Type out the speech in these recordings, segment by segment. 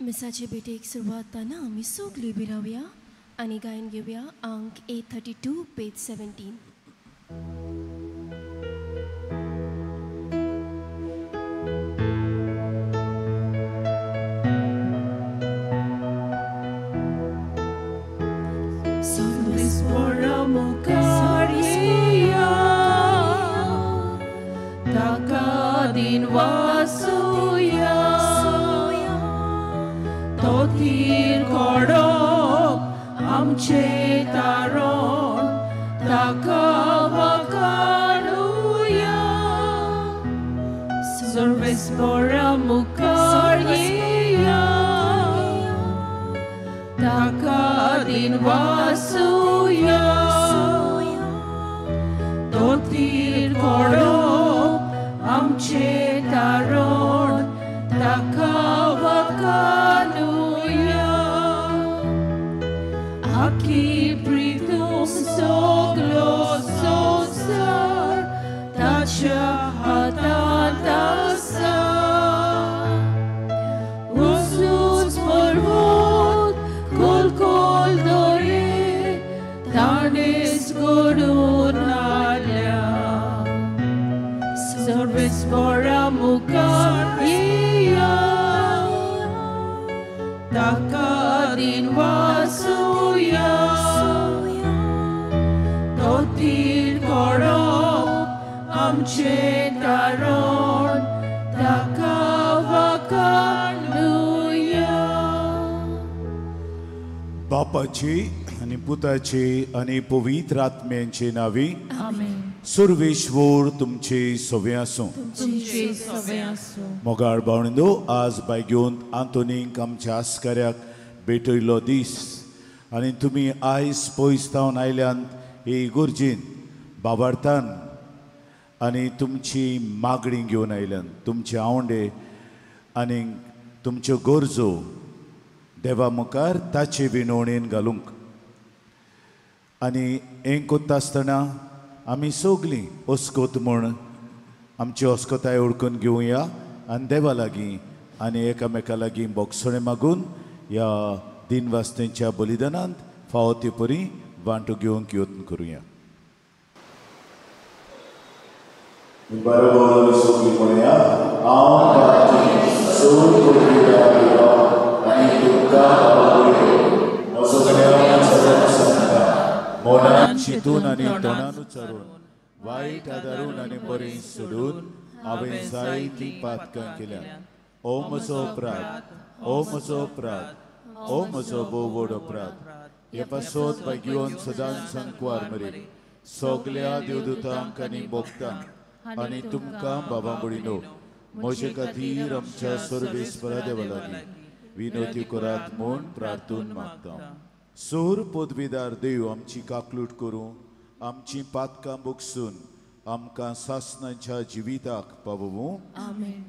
मिसाचे भेटेक सुरवात जातना आमी सगळीं उबी रावया आनी गायन घेवया अंक 832 पेज 17. बापाची आनी पुताची आनी पवित्र आत्म्यांची नावी सुर्वेश्वर तुमचे सवे आसूं. मोगाळ भावंडो, आज बायगेवन आंतोनीक आमच्या आस्काऱ्याक भेटयलो दीस आनी तुमी आयज पयस जावन आयल्यान हे इगर्जेन बाबार्थान आनी तुमची मागणी घेवन आयल्यान, तुमचे आवंडे आनी तुमच्यो गरजो देवा मुखार ताचे विनवणेन घालूंक. आनी हें कोत्ता आसतना आमी सगळीं अस्कोत म्हूण आमची अस्कोताय ओळखून घेवया आनी देवा लागीं आनी एकामेका लागीं बोगसणें मागून ह्या दिनवास्तेंच्या बलिदानांत फावो ते परी वांटो घेवंक यत्न करुया. बरोबर सगळीं म्हणया, हांव मनान चिंतून आनी तोंडान उच्चारून वायट आदारून आनी बरें सोडून हांवें जायतीं पातकां केल्यात. ओ म्हजो अपराध, ओ म्हजो अपराध, ओ म्हजो भोव व्हड अपराध. हे पासत भाग्यवन सदांच सांकवार मरे सगल्या देवदूतांक आनी भक्तांक आनी तुमकां बाबा भयणीनो म्हजे खातीर आमच्या सर्वेस्परा देवा लागीं विनवती करात म्हूण प्रार्थून मागता. सोर पदवीदार देव आमची काकलूट करूं, आमची पातकां बोगसून आमकां सासणाच्या जिविताक पावोवं. आमेन.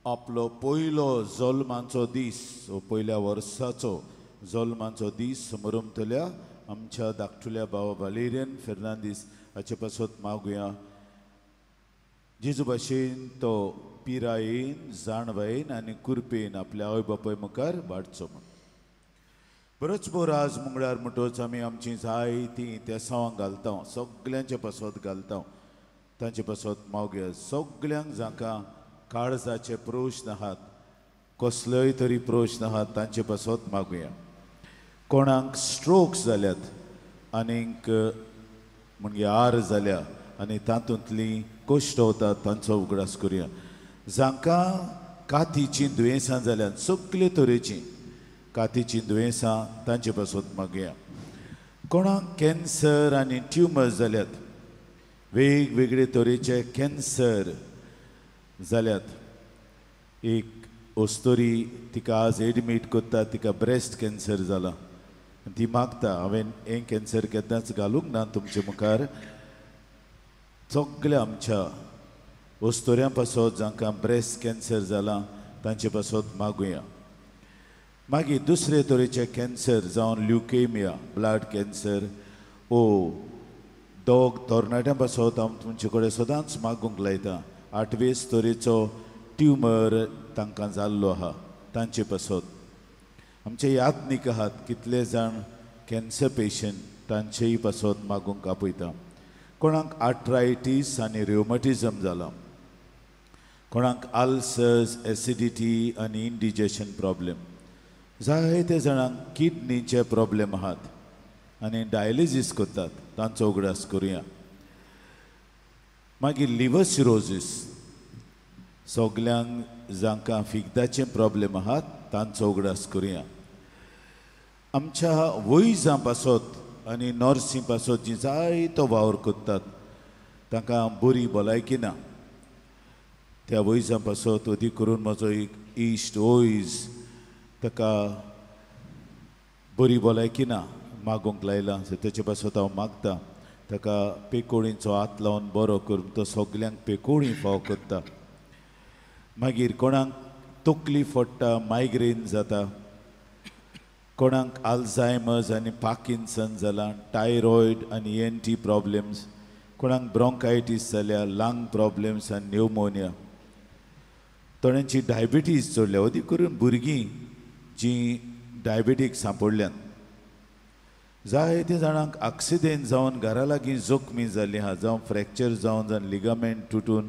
आपलो पयलो जल्माचो दीस, पयल्या वर्साचो जल्माचो दीस समरमतल्या आमच्या धाकटुल्या बाबा वालेरियन फेर्नांदीस हाचे पासत मागुया. जेजू भाशेन तो पिरायेन, जाणवायेन आनी कुरपेन आपल्या आवय बापाय मुखार वाडचो म्हूण. बरोच बोर आज मंगळार म्हणटच आमी आमची जायतीं तेसांवां घालता, सगल्यांचे पासत घालता, तांचे पासत मागुया. सगल्यांक जांकां काळजाचे प्रश्न आहात, कसलोय तरी प्रश्न आहात, तांचे पासत मागुया. कोणाक स्ट्रोक्स जाल्यात आनीक म्हणजे आर जाल्या आनी तातूंतली कश्ट वतात तांचो उगडास करुया. जांकां कातीचीं दुयेंसां जाल्यात, सगळे तरेचीं कातीचीं दुयेंसां तांचे पासत मागया. कोणाक कॅन्सर आनी ट्युमर्स जाल्यात, वेगवेगळे तरेचे कॅन्सर जाल्यात. एक अस्तोरी तिका आज एडमीट करता, तिका ब्रेस्ट कॅन्सर जाला. ती मागता, हांवें हें कॅन्सर केन्नाच घालूंक ना तुमचे मुखार. सगळ्या आमच्या अस्तोऱ्यां पासत जांकां ब्रेस्ट कॅन्सर जाला तांचे पासत मागुया. मागीर दुसरे तरेचे कॅन्सर जावन ल्युकेमिया, ब्लड कॅन्सर ओ दोग तरणाट्यां पासत हांव तुमचे कडेन सदांच मागूंक लायता. आठवेच तरेचो ट्युमर तांकां जाल्लो आहा तांचे पासत. आमचे यादनीक आहात कितले जाण कॅन्सर पेशंट तांचेय पासत मागूंक आपयता. कोणाक आर्थरायटीस आनी रिवमॅटिझम जाला, कोणाक आल्सर्स, एसिडिटी आनी इंडिजेशन प्रॉब्लेम, जायते जाणांक किडनीचे प्रॉब्लेम आहात आनी डायलिसीस करतात तांचो उगडास करुया. मागीर लिवर सिरोजीस, सगल्यांक जांकां फिग्दाचे प्रॉब्लेम आहात तांचो उगडास करुया. आमच्या वैजां पासत आनी नर्सी पासत जी जायतो वावर करतात तांकां बरी भलायकी ना, त्या वैजां पासत अदीक करून म्हजो एक इश्ट वैज ताका बरी भलायकी ना मागूंक लायलां, तेचे पासत हांव मागता ताका पेकोळींचो हात लावन बरो करून तो सगल्यांक पेकोळी फाव करता. मागीर कोणाक तकली फोडटा, मायग्रेन जाता, कोणाक आल्झायमर्स आनी पार्किन्सन जालां, थायरॉयड आनी ई एन टी प्रॉब्लेम्स, कोणाक ब्रोंकायटीस जाल्या, लंग प्रॉब्लेम्स आनी न्युमोनिया, थोड्यांची डायबिटीज चडल्या, अदीक करून भुरगीं जीं डायबिटीक सांपडल्यात. जायते जाणांक एक्सिडेंट जावन घरा लागीं जखमी जाल्लीं आहा, जावं फ्रॅक्चर जावन, जावं लिगामेंट तुटून,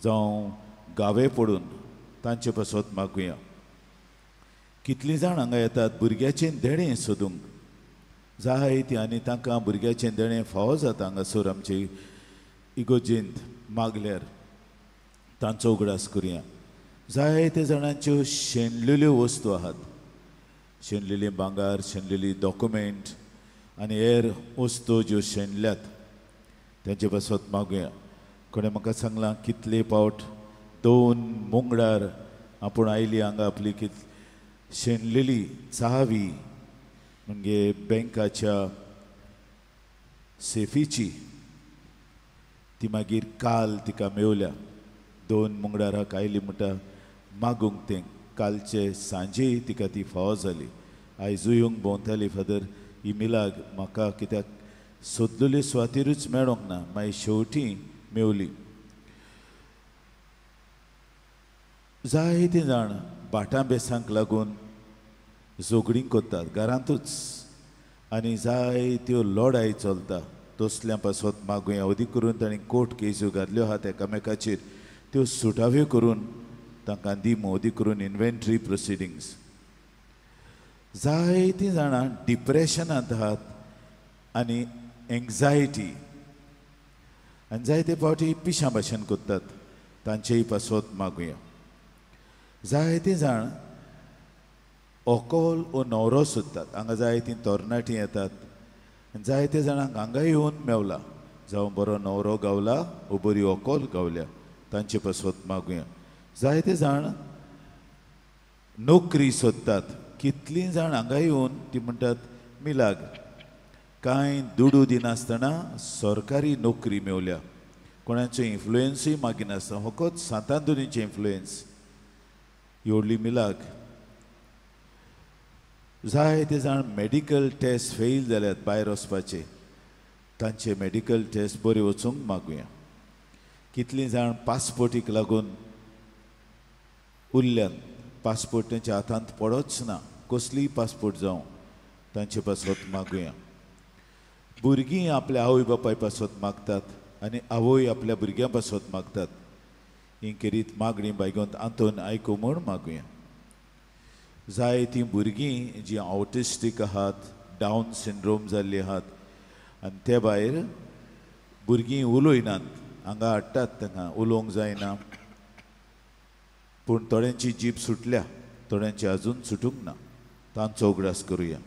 जावं गावे पडून, तांचे पासत मागुया. कितलीं जाण हांगा येतात भुरग्याचें देणें सोदूंक, जायतीं, आनी तांकां भुरग्याचें देणें फावो जाता हांगासर आमचे इगोजेंत मागल्यार, तांचो उगडास करुया. जायते जाणांच्यो शेणलेल्यो वस्तू आहात, शेणलेली भांगर, शेणलेली डॉक्युमेंट आनी हेर वस्तू ज्यो शेणल्यात तांचे पासत मागुया. कोणें म्हाका सांगलां कितले पावट 2 मुंगडार आपूण आयली हांगा आपली शेणलेली चावी म्हणजे बँकाच्या सेफीची, ती मागीर काल तिका मेवल्या. 2 मुंगडाराक आयली म्हणटा मागूंक तें, कालचे सांजे तिका ती फावो जाली. आयजूय येवंक भोंवताली, फादर ही मिलाग म्हाका कित्याक सोदलेले सुवातेरूच मेळोंक ना, मागीर शेवटी मेवली. जायते जाण भाटां बेसांक लागून झगडीं करतात घरांतूच आनी जायत्यो लढाय चलता, तसल्या पासत मागुया. अदीक करून तांणी कोर्ट केज्यो घातल्यो आहात एकामेकाचेर, त्यो सुटाव्यो करून तांकां दिमो, अदीक करून इन्व्हेंटरी प्रोसिडींग्स. जायतीं जाणां डिप्रेशनांत आहात आनी एंग्जायटी आनी जायते फावटी पिशां भाशेन करतात, तांचेय पासत मागुया. जायते जाण ऑकोल ओ न्हवरो सोदतात, हांगा जायतीं तरणाटीं येतात, जायते जाणांक हांगा येवन मेवला, जावं बरो न्हवरो गावला ओ बरी ऑकोल गावल्या, तांचे पासत मागुया. जायते जाण नोकरी सोदतात, कितलीं जाण हांगा येवन ती म्हणटात मिलाग कांय दुडू दिनासतना सरकारी नोकरी मेवल्या, कोणाचो इन्फ्लुयन्सूय मागिनासतना, फकत सांतांतोनीचें इन्फ्लुयन्स एवढली मिलाग. जायते जाण मेडिकल टेस्ट फेल जाल्यात भायर वचपाचे, तांचे मेडिकल टेस्ट बरे वचूंक मागुया. कितलीं जाण पासपोर्टीक लागून उरल्यात, पासपोर्ट तांच्या हातांत पडच ना, कसलीय पासपोर्ट जावं तांचे पासत मागुया. भुरगीं आपल्या आवय बापाय पासत मागतात आनी आवय आपल्या भुरग्यां पासत मागतात, ही केरीत मागणी बायगोंत आंतोन आयकू म्हूण मागुया. जायतीं भुरगीं जीं ऑटिस्टीक आहात, डावन सिंड्रोम जाल्लीं आहात आनी ते भायर भुरगीं उलयनात, हांगा हाडटात तांकां उलोवंक जायना, पूण थोड्यांची जीप सुटल्या, थोड्यांची अजून सुटूंक ना, तांचो उगडास करुया.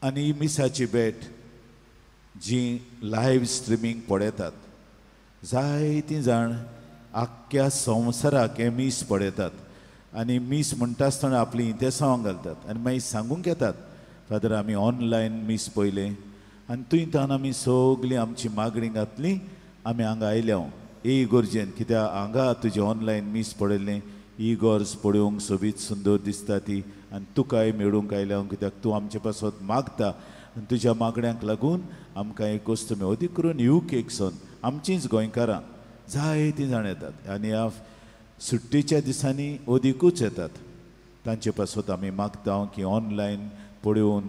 आनी मिसाची भेट जी लायव्ह स्ट्रिमींग पळयतात, जायतीं जाण आख्ख्या संवसाराक हें मीस पळयतात आनी मीस म्हणटा आसतना आपलीं इंतेसांवां घालतात आनी मागीर सांगूंक येतात, फादर आमी ऑनलायन मीस पळयलें आनी थंय तान आमी सगळीं आमची मागणी घातली, आमी हांगा आयल्या ही गरजेन, कित्याक हांगा तुजें ऑनलायन मीस पळयलें, ही गरज पळोवंक सोबीत सुंदर दिसता ती, आनी तुकाय मेळूंक आयल्या कित्याक तूं आमचे पासत मागता आनी तुज्या मागण्यांक लागून आमकां एक गोश्ट अदीक करून युकेक सन आमचींच गोंयकारां जायतीं जाण येतात आनी ह्या सुट्टेच्या दिसांनी अदिकूच येतात. तांचे पासत आमी मागता की ऑनलायन पळोवन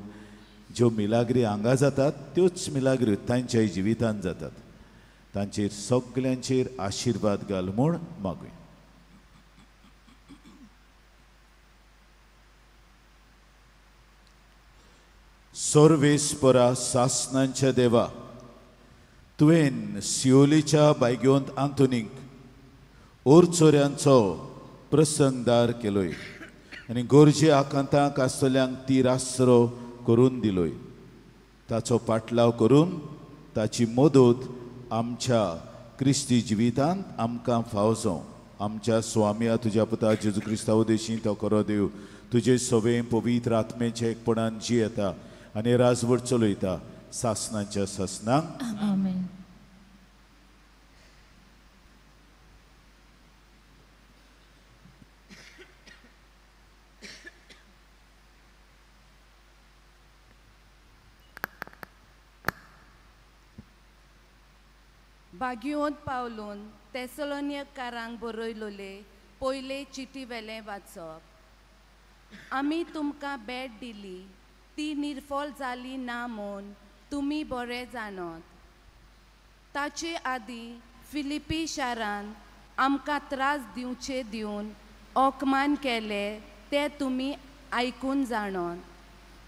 ज्यो मिलाग्री हांगा जातात त्योच मिलाग्री तांच्याय जिवितांत जातात. तांचेर सगल्यांचेर आशिर्वाद घाल म्हूण मागूया. सर्वेस्परा सासनांच्या देवा, तुवें सियोलीच्या बायगेवंत आंतोनीक ओरचोऱ्यांचो प्रसंगदार केलोय आनी गरजे आकांताक आसतल्यांक ती रासरो करून दिलोय. ताचो पाटलाव करून ताची मदत आमच्या क्रिस्ती जिवितांत आमकां फाव जावं. आमच्या स्वाम्या तुज्या पुता जेजू क्रिस्ता उदेशी तो खरो देव तुजे सवे पवित्र आत्मेच्या एकपणान जियेता आनी राजवट चलयता सासनाच्या सासनाक. आमेन. बागियोंत पावलून तेसलोनियकारांक बरयलोले पयले चिटी वेलें वाचप. आमी तुमकां भेट दिली ती निर्फळ जाली ना म्हूण तुमी बरें जाणत. ताचे आदीं फिलिपी शारान आमकां त्रास दिवचे दिवन अपमान केले ते तुमी आयकून जाणत.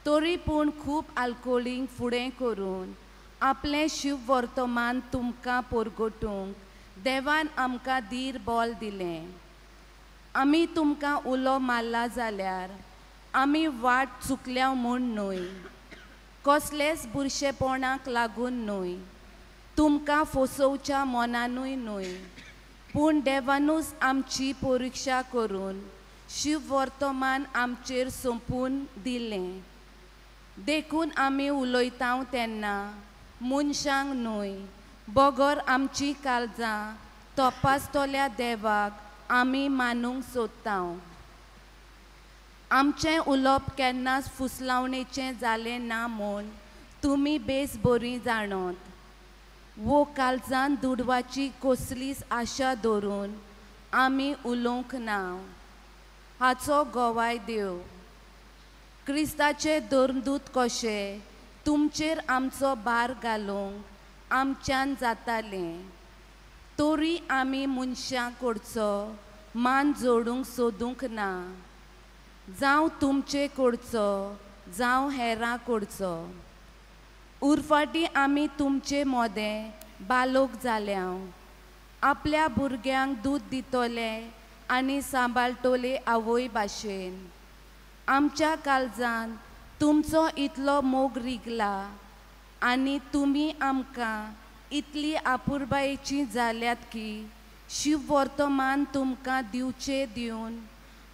तरी पूण खूब आल्कोळींक फुडें करून आपलें शिववर्तमान तुमकां परगटूंक देवान आमकां धीर बळ दिलें. आमी तुमकां उलो मारला जाल्यार आमी वाट चुकल्या म्हूण न्हय, कसलेच बुरशेपणाक लागून न्हय, तुमकां फसोवच्या मनानूय न्हय, पूण देवानूच आमची परिक्षा करून शिववर्तमान आमचेर सोंपून दिलें. देखून आमी उलयता तेन्ना मनशांक न्हय बगर आमची काळजां तपासतल्या देवाक आमी मानूंक सोदता. आमचें उलोवप केन्नाच फुसलावणेचें जालें ना म्हूण तुमी बेस बरी जाणत. वो काळजान दुडवाची कसलीच आशा धरून आमी उलोवंक ना हाचो गवाय देव. क्रिस्ताचे धर्मदूत कशे तुमचेर आमचो भार घालूंक आमच्यान जातालें, तरी आमी मनशां कडचो मान जोडूंक सोदूंक ना, जावं तुमचे कडचो जावं हेरां कडचो. उरफाटी आमी तुमचे मोदें बालोक जाल्या, आपल्या भुरग्यांक दूद दितले आनी सांबाळटले आवय भाशेन. आमच्या काळजान तुमचो इतलो मोग रिगला आनी तुमी आमकां इतली आपुरबायेची जाल्यात की शिववर्तमान तुमकां दिवचे दिवन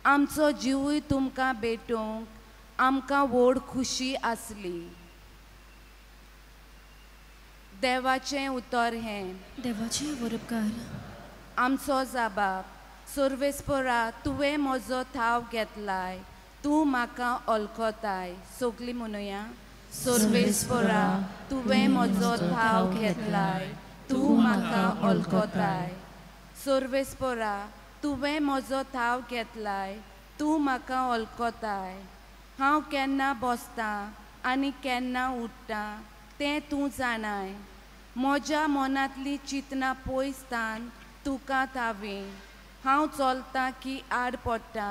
आमचो जिवूय तुमकां भेटोवंक आमकां व्हड खुशी आसली. देवाचें उतर हें. देवाचें वरपकार. आमचो जाबाब. सर्वेस्परा तुवें म्हजो थाव घेतलाय, तूं म्हाका वळखताय. सगळीं म्हणुया. सर्वेस्परा तुवें म्हजो थाव घेतलाय, तूं म्हाका वळखताय. सर्वेस्परा तुवें म्हजो थाव घेतलाय, तूं म्हाका वळखताय. हांव केन्ना बसतां आनी केन्ना उठ्ठां तें तूं जाणाय. म्हज्या मनांतलीं चिंतनां पयस तान तुका थावी. हांव चलतां की आड पडटा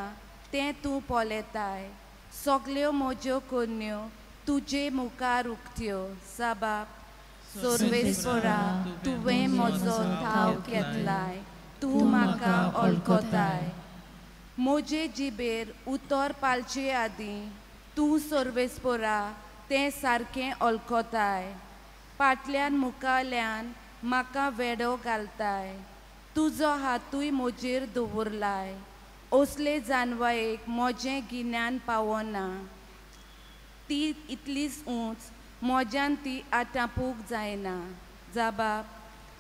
तें तूं पळयताय. सगल्यो म्हज्यो करण्यो तुजे मुखार उक्त्यो. साबाब. सर्वेस्परा तुवें म्हजो थाव घेतलाय, तूं म्हाका म्हाका ओळखताय. म्हजे जिबेर उतर पालचे आदीं तूं सर्वेस्पोरा तें सारकें ओळखताय. पाटल्यान मुखाल्यान म्हाका वेडो घालताय, तुजो हातूय म्हजेर दवरलाय. असले जानवायेक म्हजें गिन्यान पावना, ती इतलीच ऊंच म्हज्यान ती आटापूंक जायना. जाबाब,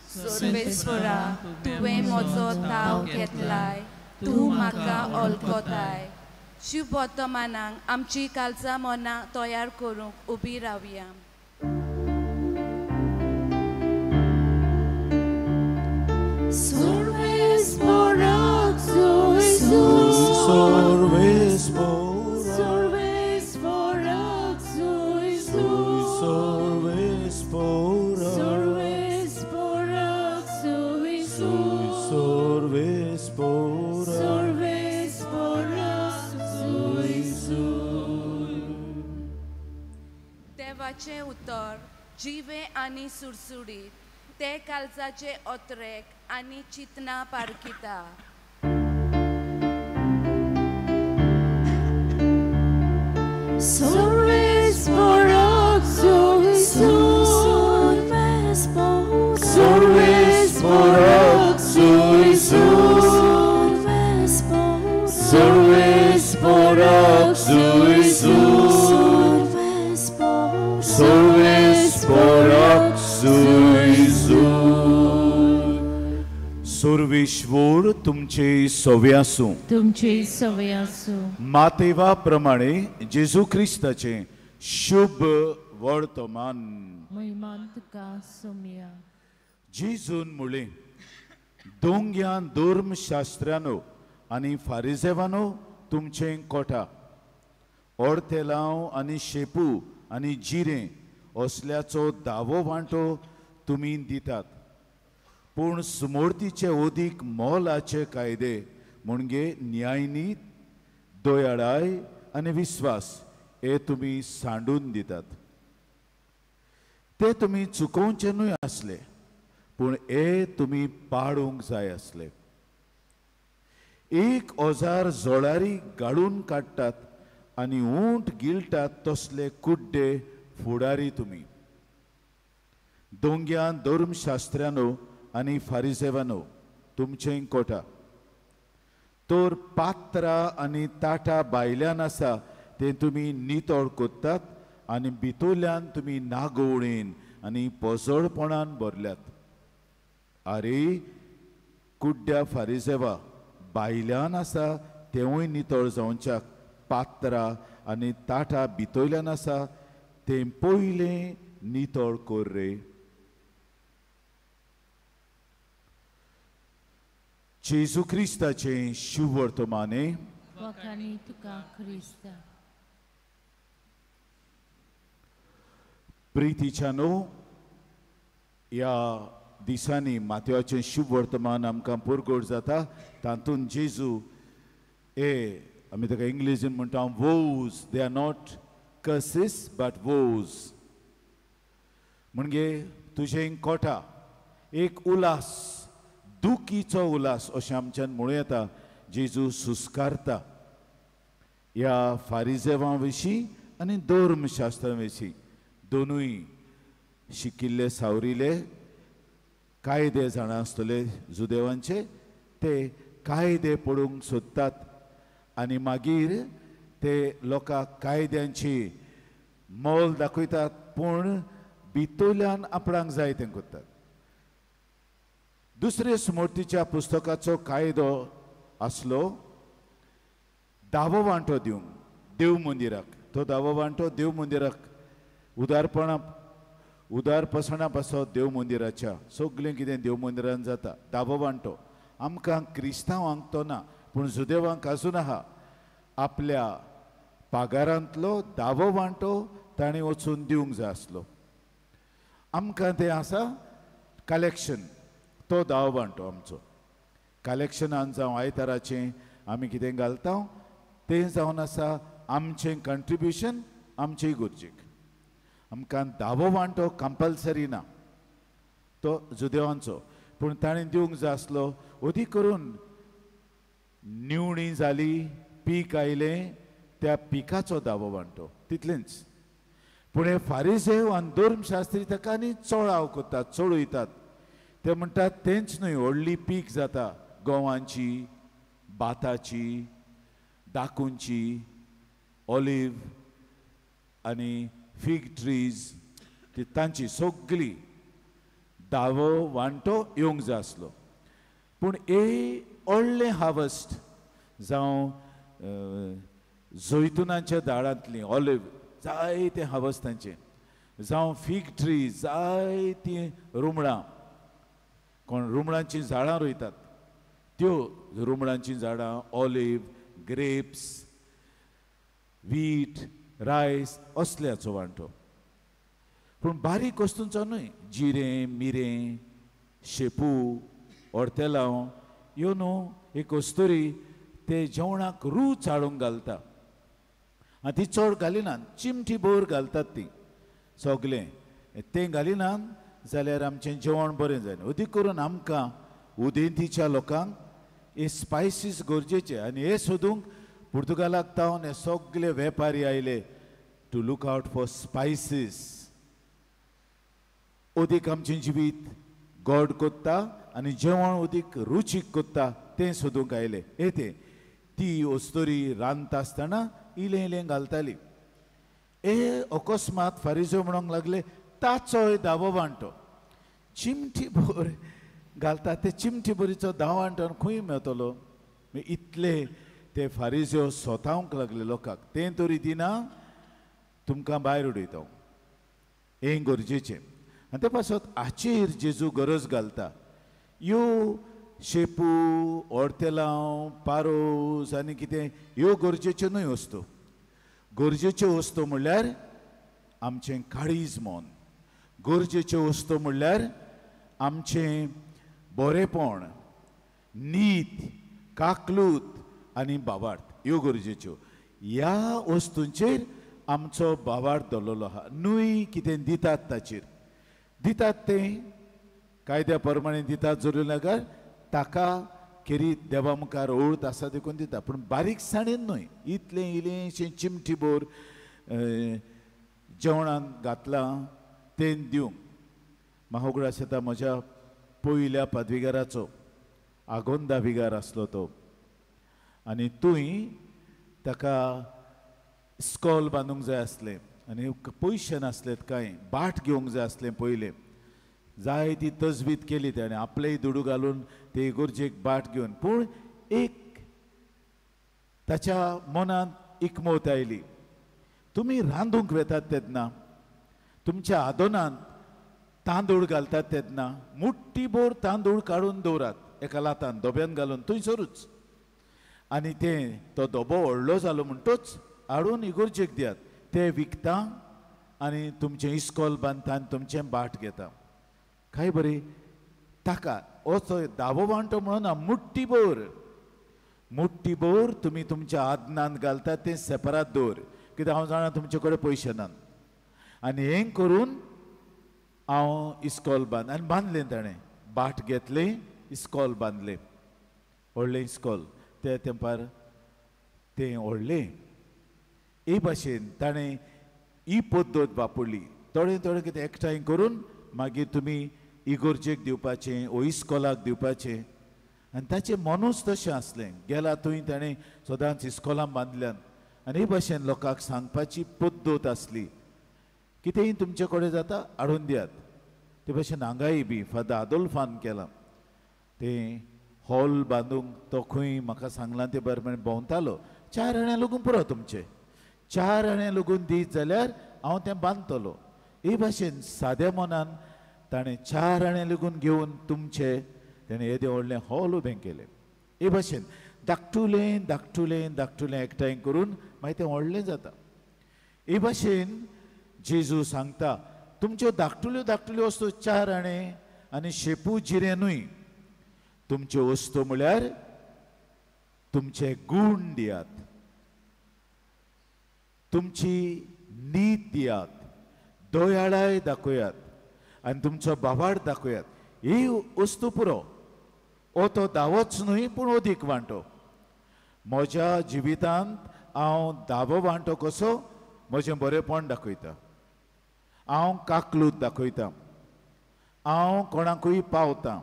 सर्वेस्पोरा तुवें म्हजो थाव घेतलाय, तूं म्हाका ओळखताय. शुभ वर्तमानाक आमची कालचा मनां तयार करूंक उबी रावया. देवाचें उतर जिवें आनी सुडसुडीत, ते कालजाचे ओतरेक आनी चिंतना पारखिता. सर्वेश्वर तुमचे सवे आसूं, तुमचे सवे आसूं. मातेवा प्रमाणे जेजू क्रिस्ताचे शुभ वर्तमान. महिमान तुका सोमया. जेजून म्हणलें, दोंग्यान धर्मशास्त्रानो आनी फारिजेवानो तुमचें कोटा ओडतेलांव आनी शेपू आनी जिरें असल्याचो दावो वांटो तुमी दितात, पूण सुमोर्तीचे ओदीक मोलाचे कायदे म्हणजे न्यायनीत, दयाळाय आनी विस्वास हे तुमी सांडून दितात. ते तुमी चुकोवचे न्हय आसले, पूण हे तुमी पाडूंक जाय आसले. 1000 जोळारी गाळून काडटात आनी उंट गिळटात तसले कुड्डे फुडारी तुमी. दोंग्यान धर्मशास्त्रानो आनी फारिजेवानो तुमचें कोटा तर पात्रां आनी ताटां भायल्यान आसा तें तुमी नितळ करतात आनी भितरल्यान तुमी नागोवणेन आनी पोजडपणान भरल्यात. आरे कुड्ड्या फारिजेवा, भायल्यान आसा तेंवूय नितळ जावच्याक पात्रां आनी ताटां भितरल्यान आसा तें पयलें नितळ कर रे. जेजू क्रिस्ताचें शुभवर्तमाने. प्रितीच्या न्हू ह्या दिसांनी माथ्याचें शुभवर्तमान आमकां पुरगोट जाता. तातूंत जेजू ए आमी ताका इंग्लिजीन म्हणटा woes, they are not curses but woes. म्हणजे तुजें कोटा एक उल्हास, दुखीचो उल्हास अशें आमच्यान म्हणूं येता. जेजू सुस्कारता ह्या फारिजेवां विशीं आनी धर्मशास्त्रां विशीं. दोनूय शिकिल्ले सावरिल्ले कायदे जाणा आसतले जुदेवांचे, ते कायदे पडूंक सोदतात आनी मागीर ते लोकांक कायद्यांची मोल दाखयतात, पूण भितरल्यान आपणाक जाय तें करतात. दुसरे स्मृतीच्या पुस्तकाचो कायदो आसलो दावो वांटो दिवंक देव मंदिराक. तो दावो वांटो देव मंदिराक उदारपणा उदारपसणा पासत देव मंदिराच्या सगळें कितें देव मंदिरान जाता. दावो वांटो आमकां क्रिस्तांवांक तो ना, पूण जुदेवांक आजून आहा. आपल्या पागारांतलो दावो वांटो ताणें वचून दिवंक जाय आसलो. आमकां तें आसा कलेक्शन, तो दावो वांटो आमचो कलेक्शनान जावं आयताराचें आमी कितें घालता तें जावन आसा आमचें कंट्रिब्युशन आमचे गरजेक. आमकां दावो वांटो कंपल्सरी ना, तो जुदेवांचो, पूण ताणें दिवंक जाय आसलो. अदीक करून निवणी जाली, पीक आयलें, त्या पिकाचो दावो वांटो, तितलेंच. पूण हे फारिजेव आनी धर्मशास्त्री ताका आनी चोळाव करतात, चोळयतात. ते म्हणटात तेंच न्हय, व्हडली पीक जाता गंवांची, भाताची, दाकूंची, ऑलिव आनी फीग ट्रीज, ती तांची सगळी दावो वांटो येवंक जाय आसलो. पूण हे व्हडलें हार्वस्ट जावं जैतुनाच्या दाळांतली ऑलिव जायते हार्वस्ट तांचें, जावं फीग ट्री जायतीं रुमडां, कोण रुमडांचीं झाडां रोयतात त्यो रुमडांचीं झाडां, ऑलिव, ग्रेप्स, वीट, रायस असल्याचो वांटो. पूण बारीक वस्तूंचो न्हय, जिरें, मिरें, शेपू, ऑर्तेलांव ह्यो न्हू एक कस्तुरी ते जेवणाक रूच हाडूंक घालता. आनी ती चड घालिनात, चिमटी भर घालतात ती सगलें. तें घालिनात जाल्यार आमचें जेवण बरें जायना. अदीक करून आमकां उदेंतीच्या लोकांक हे स्पायसीस गरजेचे. आनी हे सोदूंक पुर्तुगालाक तावन हे सगले वेपारी आयले to look out for spices. अदीक आमचें जिवीत गोड कोत्ता आनी जेवण अदीक रुचीक कोत्ता तें सोदूंक आयले. हे तें ती अस्तोरी रांदता आसतना इलें इलें घालताली. हे अकस्मात फारिजो म्हणूंक लागले ताचोय दावो वांटो, चिमटी भर घालता ते चिमटी भरीचो दावो वांटो खंय मेळटलो? इतले ते फारिजो सोतावंक लागले लोकांक, तें तरी दिना तुमकां भायर उडयता, हें गरजेचें. आनी ते पासत हाचेर जेजू गरज घालता. ह्यो शेपू, ऑर्तेलांव, पारोस आनी कितें ह्यो गरजेच्यो न्हय वस्तू. गरजेच्यो वस्तू म्हणल्यार आमचें काळीज मन, गरजेच्यो वस्तू म्हणल्यार आमचें बरेपण, नीत, काकलूत आनी भावार्थ, ह्यो गरजेच्यो. ह्या वस्तूंचेर आमचो भावार्थ दवरलेलो आहा, न्हय कितें दितात ताचेर. दितात तें कायद्या प्रमाणे दितात जरूर नागर ताका खेरीत देवा मुखार ओळत आसा देखून दिता, पूण बारीकसाणेन न्हय. इतलें इल्लेंशें चिमटी भर जेवणाक घातलां तें दिवंक. म्हाका उगडास येता म्हज्या पयल्या पदवीगाराचो, आगोंदा विगार आसलो तो, आनी थंय ताका इस्कॉल बांदूंक जाय आसलें आनी पयशे नासलेत कांय, बाट घेवंक जाय आसलें पयलें. जाय ती तजवीज केली ताणें, आपलेय दुडू घालून ते इगर्जेक बाट घेवन. पूण एक ताच्या मनांत इकमत आयली, तुमी रांदूंक वेतात तेन्ना तुमच्या आदोनांत तांदूळ घालतात तेन्ना मुट्टीभर तांदूळ काडून दवरात एका लातान दोब्यान घालून थंयसरूच, आनी तें तो दोबो व्हडलो जालो म्हणटच हाडून इगर्जेक दियात, ते विकता आनी तुमचें इस्कॉल बांदता आनी तुमचें बाट घेता. काय बरी ताका असो दावो वांटो म्हणून ना, मुट्टीभर मुट्टीभर तुमी तुमच्या आदनांत घालता तें सेपरात दवर, कित्याक हांव जाणा तुमचे कडेन पयशे नात. आनी हें करून हांव इस्कॉल बांद, आनी बांदलें ताणें, बाट घेतलें, इस्कॉल बांदलें, व्हडलें इस्कॉल त्या तेंपार तें व्हडलें. हे भाशेन ताणें ही पद्दत वापरली. थोडें थोडें कितें एकठांय करून मागीर तुमी इगर्जेक दिवपाचें ओ इस्कॉलाक दिवपाचें. आनी ताचें मनूच तशें आसलें, गेला थंय ताणें सदांच इस्कॉलां बांदल्यान. आनी हे भाशेन लोकांक सांगपाची पद्दत आसली, कितेंय तुमचे कडेन जाता हाडून दियात. ते भाशेन हांगाय बी फादर आदोल्फान केलां तें हॉल बांदूंक, तो खंय म्हाका सांगलां ते बरें भोंवतालो, 4 आण्या लागून पुरो तुमचें, 4 आण्या लागून दीत जाल्यार हांव तें बांदतलो. हे भाशेन साद्या मनान ताणें 4 आणे लागून घेवन तुमचे ताणें येदें व्हडलें हॉल उबें केलें. हे भाशेन धाकटुलें धाकटुलें धाकटुलें एकठांय करून मागीर तें व्हडलें जाता. हे भाशेन जेजू सांगता तुमच्यो धाकटुल्यो धाकटुल्यो वस्तू 4 आणे आनी शेपू जिरें न्हय, तुमच्यो वस्तू म्हळ्यार तुमचे गूण दियात, तुमची नीत दियात, दयाळाय दाखयात आनी तुमचो भावार्थ दाखयात. ही वस्तू पुरो, ओ तो दावोच न्हय पूण अदीक वांटो. म्हज्या जिवितांत हांव दावो वांटो कसो म्हजें बरेंपण दाखयता, हांव काकलूत दाखयता, हांव कोणाकूय पावता,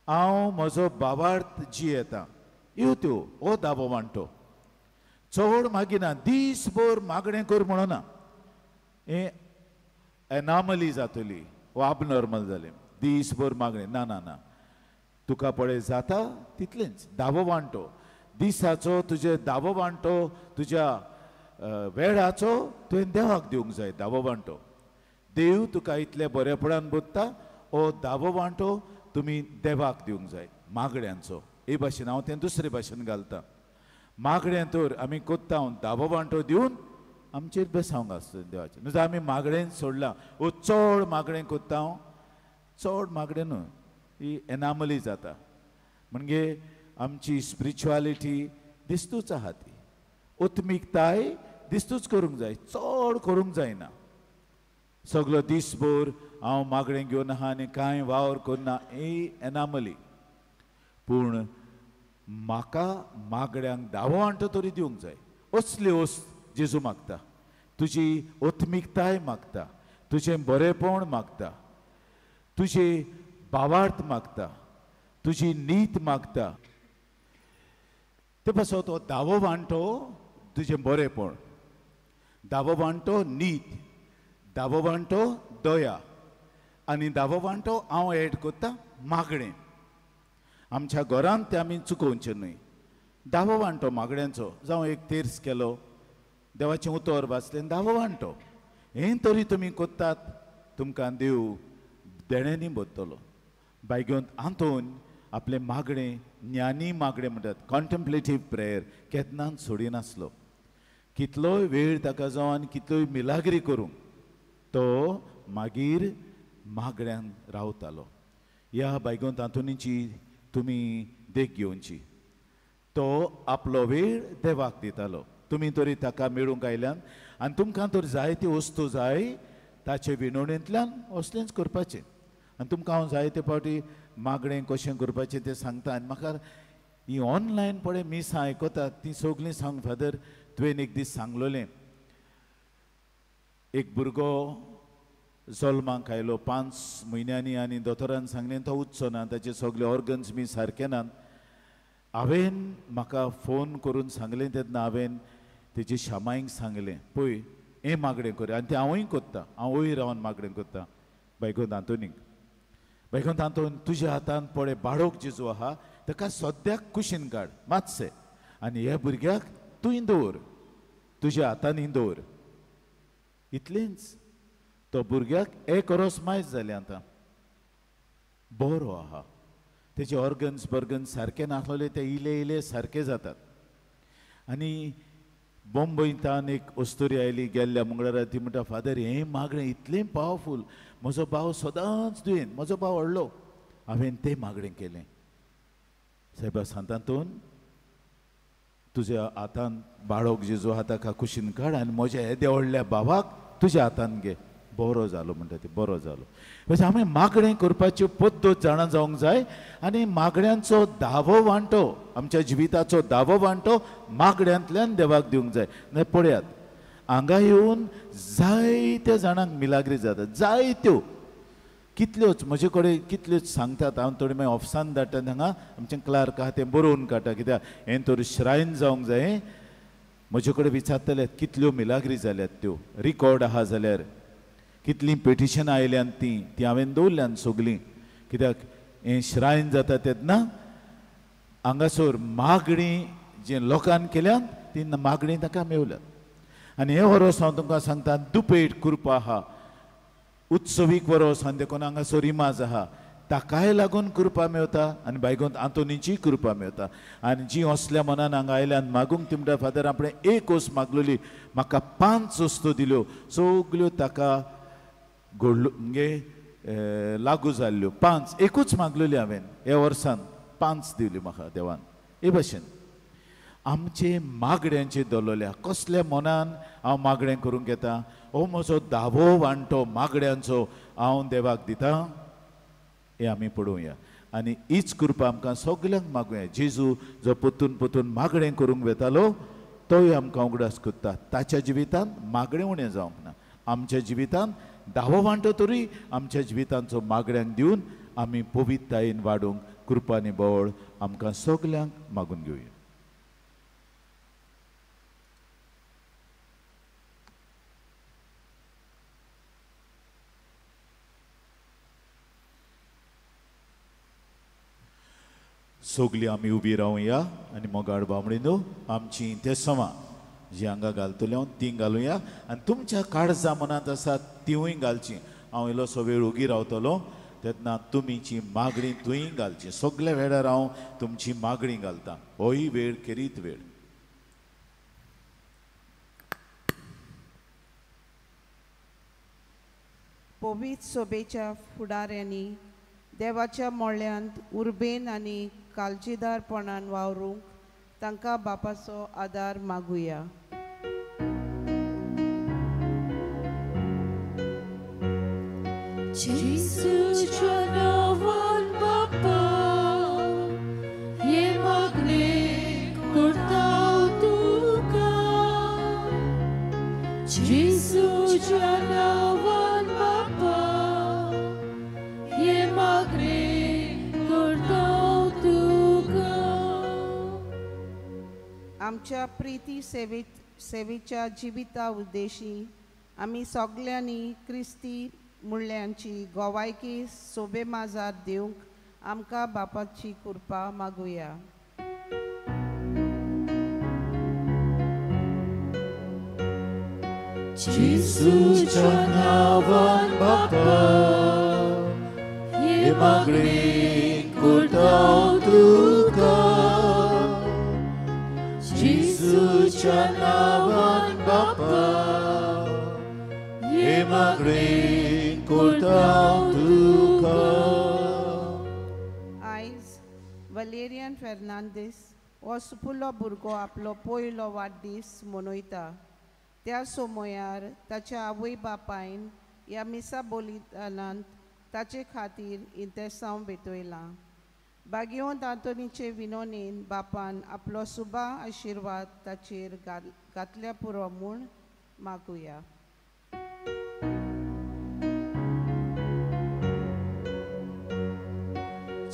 हांव म्हजो भावार्थ जियेता. ह्यो त्यो हो दावो वांटो. चड मागिना, दीसभर मागणें कर म्हणना, हें एनामली जातली वो अबनॉर्मल जालें. दीसभर मागणें ना ना ना, तुका पळय जाता तितलेंच. दावो वांटो दिसाचो तुजे दावो वांटो तुज्या वेळाचो तुवें देवाक दिवंक जाय. दावो वांटो देव तुका इतले बरेपणान बोधता, हो दावो वांटो तुमी देवाक दिवंक जाय मागण्यांचो. हे भाशेन हांव तें दुसरे भाशेन घालता. मागणें तर आमी कोत्ता दावो वांटो दिवन आमचेर बेसावंक आसता देवाचें. न्हू आमी मागणें सोडलां वो चड मागणें कोत्ता, चड मागणें न्हू, ही एनामली जाता. म्हणजे आमची स्पिरिच्युअलिटी दिस्तूच आहा, ती उत्मिकताय दिस्तूच करूंक जाय, चड करूंक जायना. सगलो दीसभर हांव मागणें घेवन आहा आनी कांय वावर करना, ही एनामली. पूण म्हाका मागण्यांक दावो वांटो तरी दिवंक जाय. असली वस्त जेजू मागता, तुजी उत्मिकताय मागता, तुजें बरेंपण मागता, तुजी भावार्थ मागता, तुजी नीत मागता. ते पासत हो दावो वांटो तुजें बरेंपण, दावो वांटो नीत, दावो वांटो दया, आनी दावो वांटो हांव एड करता मागणें. आमच्या घरांत तें आमी चुकोवचें न्हय. दावो वांटो मागण्यांचो, जावं एक तेर्स केलो, देवाचें उतर वाचलें, दावो वांटो हें तरी तुमी कोत्तात, तुमकां देव देण्यांनी भरतलो. बायगेवन आंतोन आपलें मागणें, ज्ञानी मागणें म्हणटात, कॉन्टेम्पलेटीव प्रेयर केन्नाच सोडिनासलो. कितलोय वेळ ताका जावं आनी कितलोय मिलाग्री करूंक तो मागीर मागण्यान रावतालो. ह्या बायगोन आंतोनीची तुमी देख घेवची. तो आपलो वेळ देवाक दितालो. तुमी तरी ताका मेळूंक आयल्यान आनी तुमकां तर जायती वस्तू जाय ताचे विनवणेंतल्यान असलेंच करपाचें. आनी तुमकां हांव जायते फावटी मागणें कशें करपाचें तें सांगता. आनी म्हाका ही ऑनलायन पळय मिसां आयकतात तीं सगळीं सांग, फादर तुवें एक दीस सांगलोलें, एक भुरगो जल्माक आयलो 5 म्हयन्यांनी आनी दोतोरान सांगलें तो उच्चो ना, ताचे सगळे ऑर्गन्स बी सारके नात. हांवें म्हाका फोन करून सांगलें तेन्ना हांवें तेजे शामाईक सांगलें, पळय हें मागणें कर. आनी तें हांवूय कोत्ता, हांवूय रावन मागणें कोत्ता बायगोन आंतोनीक. बायगोन आंतोन तुज्या हातान पळय बाळोक जेजू आहा ताका सद्याक कुशीन काड मातशें, आनी ह्या भुरग्याक तूं दवर, तुज्या हातांनी दवर. इतलेंच तो भुरग्याक एक वरस मायज जालें, आतां बरो आहा, तेजे ऑर्गन्स बर्गन्स सारके नासलेले ते इले इले सारके जातात. आनी बॉम्बयतान एक अस्तुरी आयली गेल्ल्या मंगळारा, ती म्हणटा, फादर हें मागणें इतलें पावरफूल, म्हजो भाव सदांच दुयेंत, म्हजो भाव व्हडलो, हांवें तें मागणें केलें. सायबा सांतांतून तुज्या हातान बाळोक जेजू आहा ताका कुशीन काड आनी म्हज्या येद्या व्हडल्या भावाक तुज्या हातान घे. बरो जालो म्हणटा ती, बरो जालो. म्हणजे आमी मागणें करपाच्यो पद्दत जाणा जावंक जाय आनी मागण्यांचो दावो वांटो, आमच्या जिविताचो दावो वांटो मागण्यांतल्यान देवाक दिवंक जाय. नाजाल्यार पळयात हांगा येवन जायत्या जाणांक मिलाग्री जाता, जायत्यो कितल्योच म्हजे कडेन कितल्योच सांगतात. हांव थोडी मागीर ऑफिसान धाडटा, हांगा आमचें क्लार्क आहा तें बरोवन काडटा, कित्याक हें तर श्रायन जावंक जाय. म्हजे कडेन विचारतले कितल्यो मिलाग्री जाल्यात त्यो, रिकॉर्ड आहा जाल्यार कितलीं पिटिशनां आयल्यान तीं तीं हांवें दवरल्यान सगलीं, कित्याक हें श्रायन जाता तेन्ना हांगासर मागणी जे लोकान केल्यान ती मागणी ताका मेवल्यात. आनी हें वरोस हांव तुमकां सांगता, दुपेट कृपा आहा, उत्सवीक वरोस आनी देखून हांगासर इमाज आहा, ताकाय लागून कृपा मेवता आनी बायगोन आंतोनीची कृपा मेवता. आनी जी असल्या मनान हांगा आयल्यान मागूंक ती म्हणटा, फादर आपणें एक वस्त मागलोली, म्हाका 5 वस्तू दिल्यो, सगल्यो ताका घडलो म्हणजे लागू जाल्ल्यो. 5 एकूच मागलोली हांवें ह्या वर्सान, 5 दिल्यो म्हाका देवान. हे भाशेन आमचे मागण्यांचे दवरल्या, कसल्या मनान हांव मागणें करूंक येता, हो म्हजो दावो वांटो मागण्यांचो हांव देवाक दिता, हें आमी पळोवया. आनी हीच कृपा आमकां सगल्यांक मागुया. जेजू जो परतून परतून मागणें करूंक वेतालो तोय आमकां उगडास करता. ताच्या जिवितांत मागणें उणें जावंक ना. आमच्या जिवितांत धावो वांटो तरी आमच्या जिवितांचो मागण्यांक दिवन आमी पवित्रतायेन वाडूंक कृपा आनी बळ आमकां सगल्यांक मागून घेवया. सगळीं आमी उबी रावया आनी मोगाळ बामणीनो आमची तेसवां जी हांगा घालतली हांव तीं घालुया आनी तुमच्या काळजा मनांत आसा तिवूय घालची. हांव इल्लोसो वेळ उगी रावतलो तेन्ना तुमीची मागणी तुंय घालची. सगल्या वेळार हांव तुमची मागणी घालता. होय वेळ खेरीत वेळ. पवित्र सोबेच्या फुडाऱ्यांनी देवाच्या मोळ्यांत उर्बेन आनी काळजीदारपणान वावरूंक तांकां बापाचो आदार मागुया. जेजूच्या नांवान बापा हे मागणें करता तुका. जेजूच्या नांवान बापा हे मागणें करता तुका. आमच्या प्रिती सेवेच्या जिविता उद्देशी आमी सगल्यांनी क्रिस्ती मुळ्यांची गोवायकी सोबे माजार दिवंक आमकां बापाची कृपा मागुया. जेजूच्या नांवान बापा हे मागणें करता तुका. जेजूच्या नांवान बापा हे मागणें करता तुका. आयज वलेरियन फेर्नांदीस हो सुपुल्लो भुरगो आपलो पयलो वाडदीस मनयता. त्या सोमयार ताच्या आवय बापायन ह्या मिसा बलिदानांत ताचे खातीर इंतेसांव भेटयलां. बागियोंत आंतोनीचे विनोनेन बापान आपलो सुबा आशिर्वाद ताचेर घातल्या पुरो म्हूण मागुया.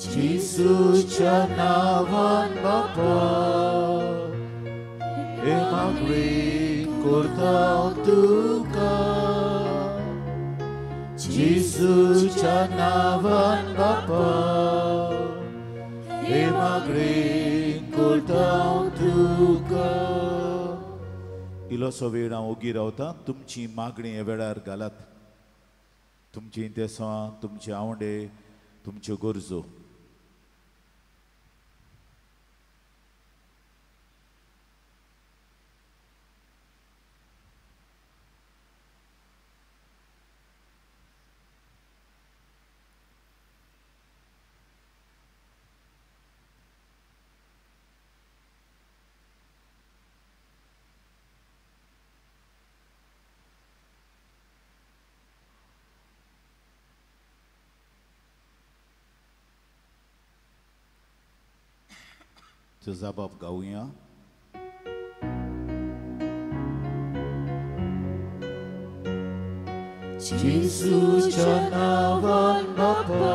जेजूच्या नांवान बापा हे मागणें करता तुका. जेजूच्या नांवान बापा हे मागणें करता तुका. इल्लोसो वेळ हांव ओगी रावता. तुमची मागणी ह्या वेळार घालात. तुमची इंतेसां, तुमचे आवंडे, तुमच्यो गरजो. जबाब गावया. जेजूच्या नांवान बापा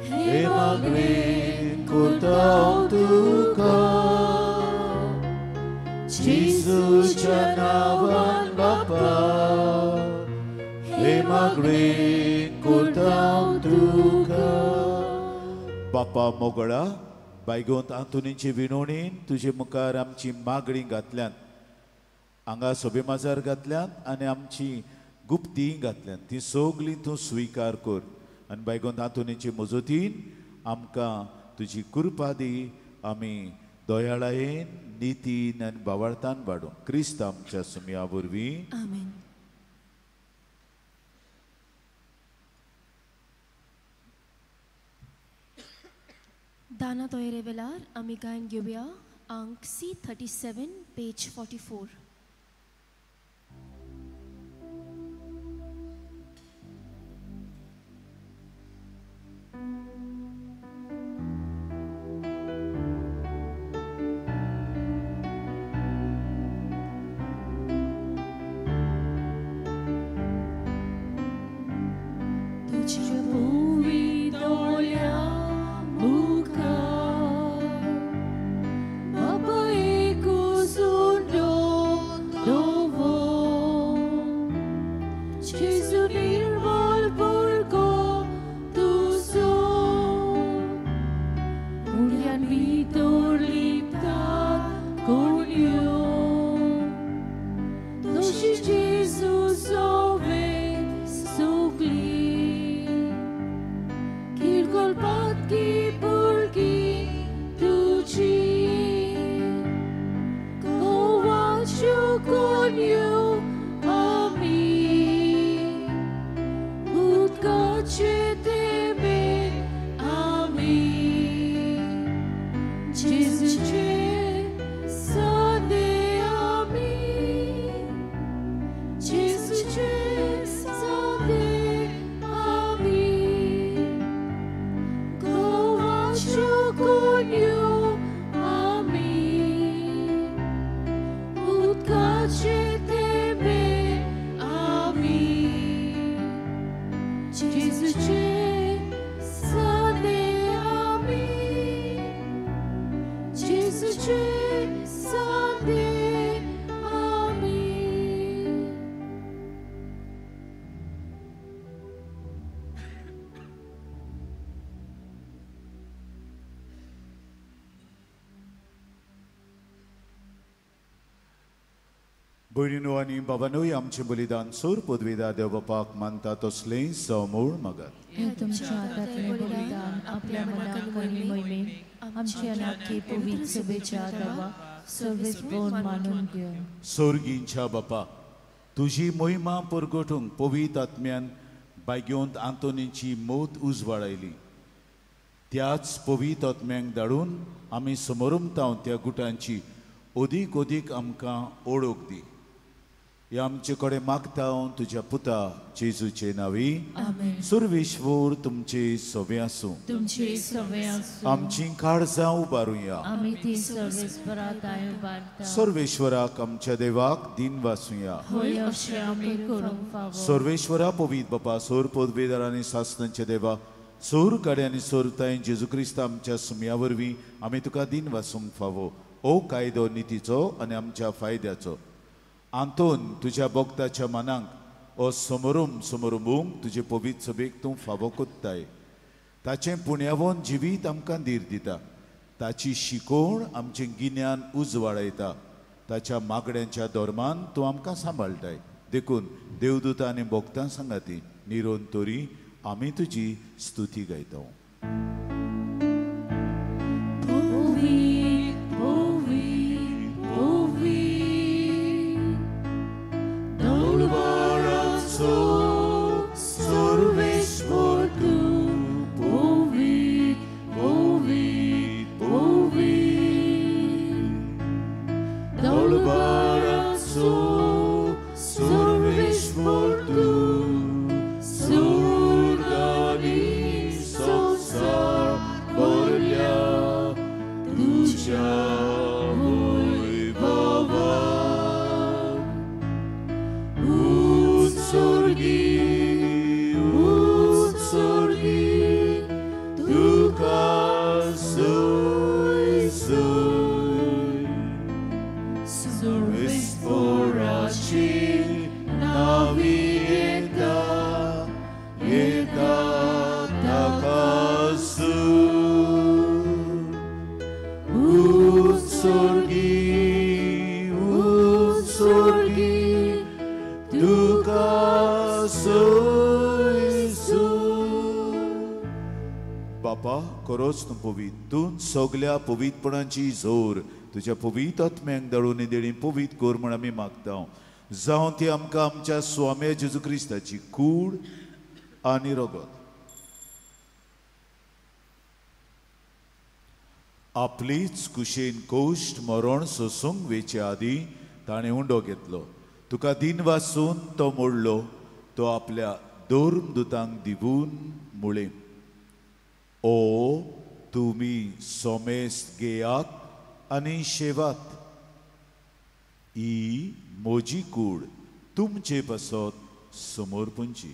हे मागणें करता तुका. जेजूच्या नांवान बापा हे मागणें करता तुका. बापा मोगळा बायगोंत आंतोनीचे विनोणीन तुजे मुखार आमची मागणी घातल्यान, हांगा सोबे माजार घातल्यान आनी आमची गुप्ती घातल्यान, ती सगळीं तूं स्विकार कर आनी बायगोंत आंतोनीचे मजतीन आमकां तुजी कृपा दी. आमी दयाळायेन, नितीन आनी बावळतान वाडूं. क्रिस्त आमच्या सुमया वरवीं. आमेन. दाना तोयरे वेळार आमी गायन घेवया अंक C37 page 44. भितर लिपतात कोणयो तशी जेजू सोवे सगली किरकोळ पातकी भुरगीं तुजी गोवाच्यो कोणयो आमी उदकाचे तेंबे आमी जेजूचे सादे आमी जेजूचे सादे आमी गोवाच्यो कोणयो आमी उदकाचे तेंबे आमी जेजूचे सादे आमी जेजूचे सादे आमी. भयणीनो आनी बाबानूय आमचें बलिदान सूर पदवीदार देव बापाक मानता तसलें समूळ मागात. हे तुमच्या हातांतलें बलिदान आपल्या मनाक आनी मोहिमेक आमची आनी पवित्र सभेच्या देवाक सर्वेस्पर मानून घेवं. सोर्गींच्या बापा, तुजी मोहिमा परगटूंक पवित्र आत्म्यान बायगेवंत आंतोनीची मौत उजवाडायली. त्याच पवित्र आत्म्यांक धाडून आमी समोरमताव त्या गुटांची अदीक अदीक आमकां ओळख दी. हे आमचे कडेन मागता तुज्या पुता जेजूचे नांवी. सुरवेश्वर तुमचे सवे आसूं. तुमचे सवे आसूं. आमची काळजां उबारुया. आमी ती सर्वेस्परा दाय उबारता. सर्वेश्वराक आमच्या देवाक दिन वासुया. होय अशें आमी करूंक फावो. सर्वेश्वरा पवित्र बापा, सोर पदवेदार आनी सासणांच्या देवा, सोर काडे आनी सोरताय जेजू क्रिस्त आमच्या सुमया वरवीं आमी तुका दिन वासूंक फावो. ओ कायदो नितीचो आनी आमच्या फायद्याचो आंतोन तुज्या भक्ताच्या मनांक ओ समोरूम समोरुमूंक तुजे पवित्र सभेक तूं फावो कोत्ताय. ताचें पुण्यावन जिवीत आमकां धीर दिता. ताची शिकोवण आमचें गिन्यान उजवाडायता. ताच्या मागण्यांच्या धर्मान तूं आमकां सांबाळटाय. देखून देवदूतां आनी भक्तां सांगाती निरोन तरी आमी तुजी स्तुती गायता. बापा, खरोच तूं पवित्र, तूं सगल्या पवित्रपणाची जोर तुज्या पवित्र आत्म्यांक धाडून देणी पवित्र कर म्हण आमी मागता. जावं ती आमकां आमच्या स्वाम्या जेजू क्रिस्ताची कूड आनी रगत. आपलीच कुशेन कोश्ट मरण सोसूंक वेचे आदीं ताणें उंडो घेतलो. तुका दिन वासून तो मोडलो. तो आपल्या धर्मदुतांक दिवून मुळें, ओ तुमी सोमेस्त घेयात आनी शेवात. ही म्हजी कूड तुमचे पासत समर्पणची.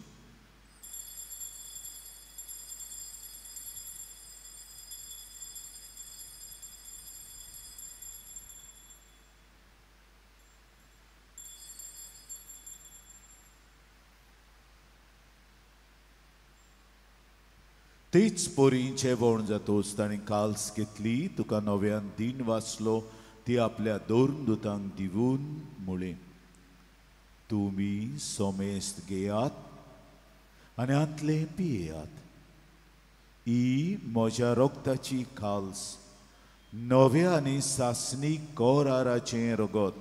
तेच पोरी जेवण जातोच ताणें काल्स घेतली, तुका नव्यान दीन वाचलो, ती आपल्या दोन दुतांक दिवन म्हळें, तुमी सोमेस्त घेयात आनी आंतलें पियेयात. ही म्हज्या रोगताची काल्स, नव्या आनी सासणी कराराचें रगत,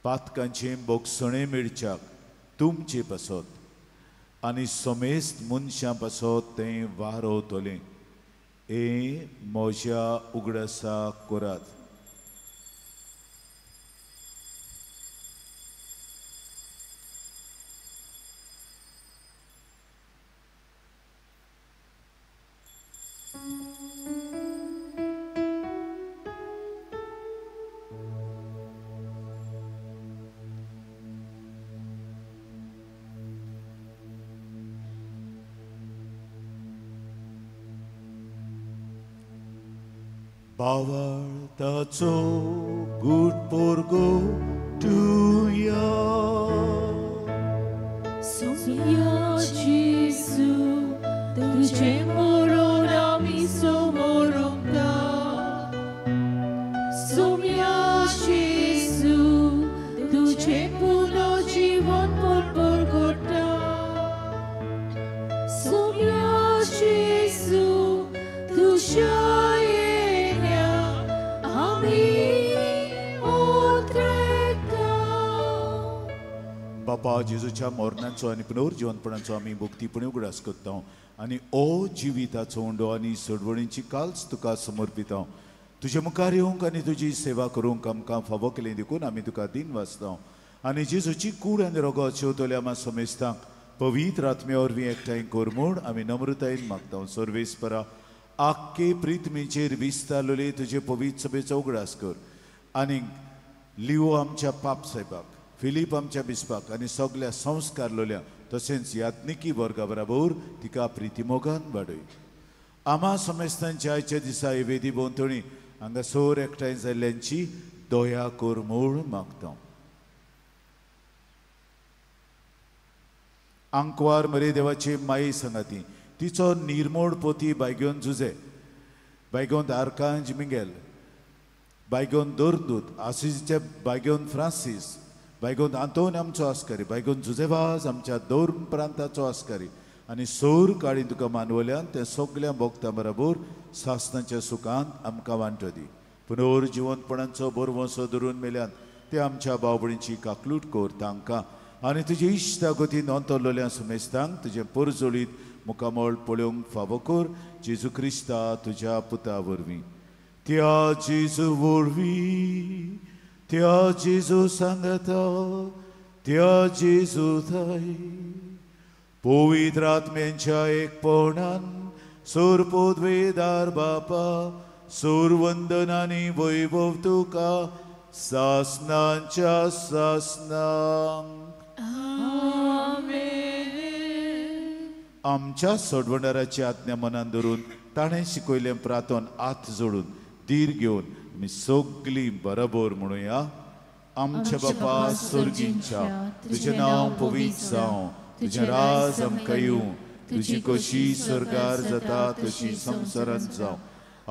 पातकांचें बोगसणें मेळच्याक तुमचे पासत आनी समेस्त मनशां पासत तें वारवतलें. हें म्हज्या उगडासा करात. बावळताचो गुट पोरगो तुया सोम्या जेजू तुझे मरण आमी समोरता. सोम्या जेजू तुझे पुनर्जीवन परगटा. सोम्या जेजू तुझ्या बापा जेजूच्या मरणाचो आनी पुनर्जिवनपणाचो आमी भक्तीपणी उगडास करता आनी ओ जिविताचो उंडो आनी सोडवणीची काल्स तुका समर्पिता. तुजे मुखार येवंक आनी तुजी सेवा करूंक आमकां फावो केली देखून आमी तुका दीन वाचता आनी जेजूची कूड आनी रोगो शेवतल्या आमा समेस्तांक पवित्र आत्म्या वरवीं एकठांय कर म्हूण आमी नम्रतायेन मागता. सर्वेस्परा आख्खे प्रिथमीचेर विस्तारलेले तुजे पवित्र सभेचो उगडास कर आनी लिओ आमच्या पाप साहेबाक, फिलीप आमच्या बिस्पाक आनी सगल्या संस्कार लोल्या तशेंच याज्ञिकी वर्गा बराबर तिका प्रितीमोगान वाडय. आमा समेस्तांच्या आयच्या दिसा हे वेदी भोंवतणी हांगासर एकठांय जाल्ल्यांची दया कर म्हूण मागता. आंकवार मरे देवाची माई सांगाती, तिचो निर्मोड पोती बायगोन जुजे, बायगोन आर्कांज मिंगेल, बायगोन दोरदूत आसिसचे, बायगोन फ्रांसीस, बायगोन आंतोन आमचो आस्कारी, बायगोन जुजेवाज आमच्या दोन प्रांताचो आस्कारी आनी सोर काळी तुका मानवल्यान ते सगल्या भोगता बराबर सासनाच्या सुखांत आमकां वांटो दी. पुनर्जिवंतपणाचो बरवंसो धरून मेल्यान ते आमच्या भावभणीची काकलूट कर तांकां आनी तुजे इश्टा गतीन अंतरलोल्या सुमेस्तांक तुजें परजोळीत मुखामळ पळोवंक फावो कर जेजू क्रिस्ता तुज्या पुता वरवीं. त्या जेजू वरवीं, त्या जेजू सांगता, त्या जेजू थाय पवित्र आत्म्यांच्या एकपणान सोरपोदवेदार बापा सोरवंदन आनी वैभव तुका सासनांच्या सासनांक. आमच्या सोडवणाराची आज्ञा मनान धरून ताणें शिकयलें प्रार्थन हात जोडून धीर घेवन आमी सगळीं बरोबर म्हणुया. आमच्या बापा स्वर्गींच्या, तुजें नांव पवित्र जावं, तुजें राज आमकां येवं, तुजी कशी स्वर्गार जाता तशी संवसारांत जावं.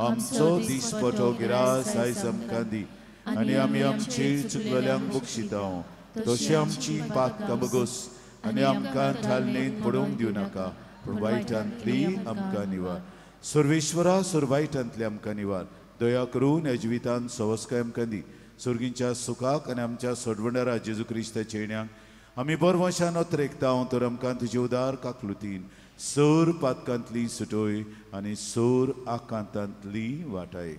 आमचो दिसपटो गिरास आयज आमकां दी आनी आमी आमचे चुकलेल्यांक बक्षिता तशी आमची पातकां बगोस आनी आमकां ठालनेंत पडोवंक दिवं नाका, पूण वायटांतली आमकां निवार. सर्वेश्वरा, सोर वायटांतली आमकां निवार. दया करून ह्या जिवितांत सवस्काय आमकां दी. स्वर्गींच्या सुखाक आनी आमच्या सोडवणारा जेजू क्रिस्ताच्या येण्याक आमी बरवशान अत्रेकता तर आमकां तुजे उदार काकलुतीन सोर पातकांतली सुटोय आनी सोर आकांतांतली वाटाय.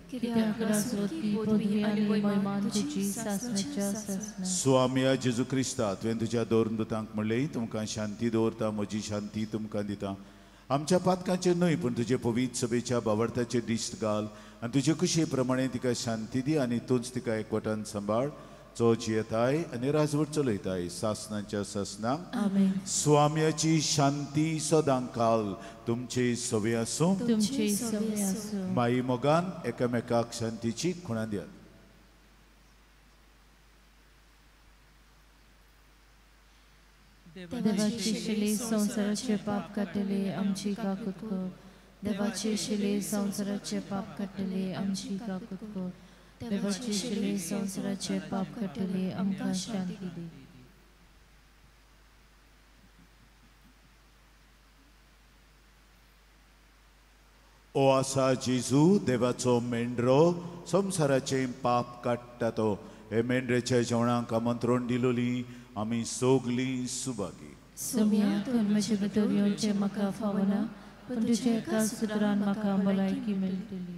स्वाम्या जेजू क्रिस्ता, तुवें तुज्या दोन दुतांक म्हणलें, तुमकां शांती दवरता, म्हजी शांती तुमकां दिता. आमच्या पातकांचेर न्हय पूण तुजे पवित्र सभेच्या बावडताचेर दिश्ट घाल आनी तुजे कुशे प्रमाणे तिका शांती दी आनी तूंच तिका एकवटान सांबाळ, जो जियेताय आनी राजवट चलयताय सासनाच्या सासनाक. स्वाम्याची शांती सदां काल तुमचे सवे आसूं. माई मोगान एकामेकाक शांतीची खुणा दियात. देवाची शिली संवसाराचे पाप काडटले आमची काकूत कर. देवाचे शिले संवसाराचे पाप काडटले आमची काकूत कर. देवाचे शिले संवसाराचे पाप काडटले आमकां शांती दी. ओ आसा जेजू देवाचो मेंढरो संवसाराचें पाप काडटा तो. हे मेंढरेच्या जेवणाक आमंत्रण दिलोली आमी सगलीं सुभागी. सोम्या तूं म्हजे भितर येवचें म्हाका फावना, पूण तुज्या एका सुत्रान म्हाका भलायकी मेळटली.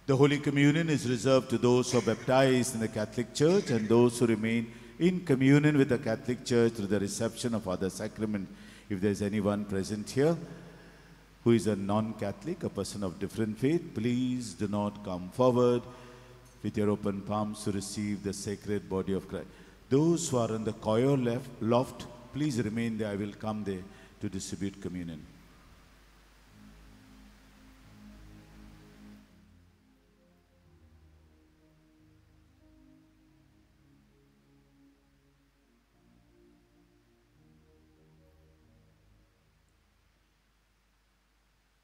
The Holy Communion is reserved to those who are baptized in the Catholic Church and those who remain in communion with the Catholic Church through the reception of other sacrament. If there is anyone present here who is a non-Catholic, a person of different faith, please do not come forward with your open palms to receive the sacred body of Christ. Those who are in the choir loft, please remain there. I will come there to distribute communion.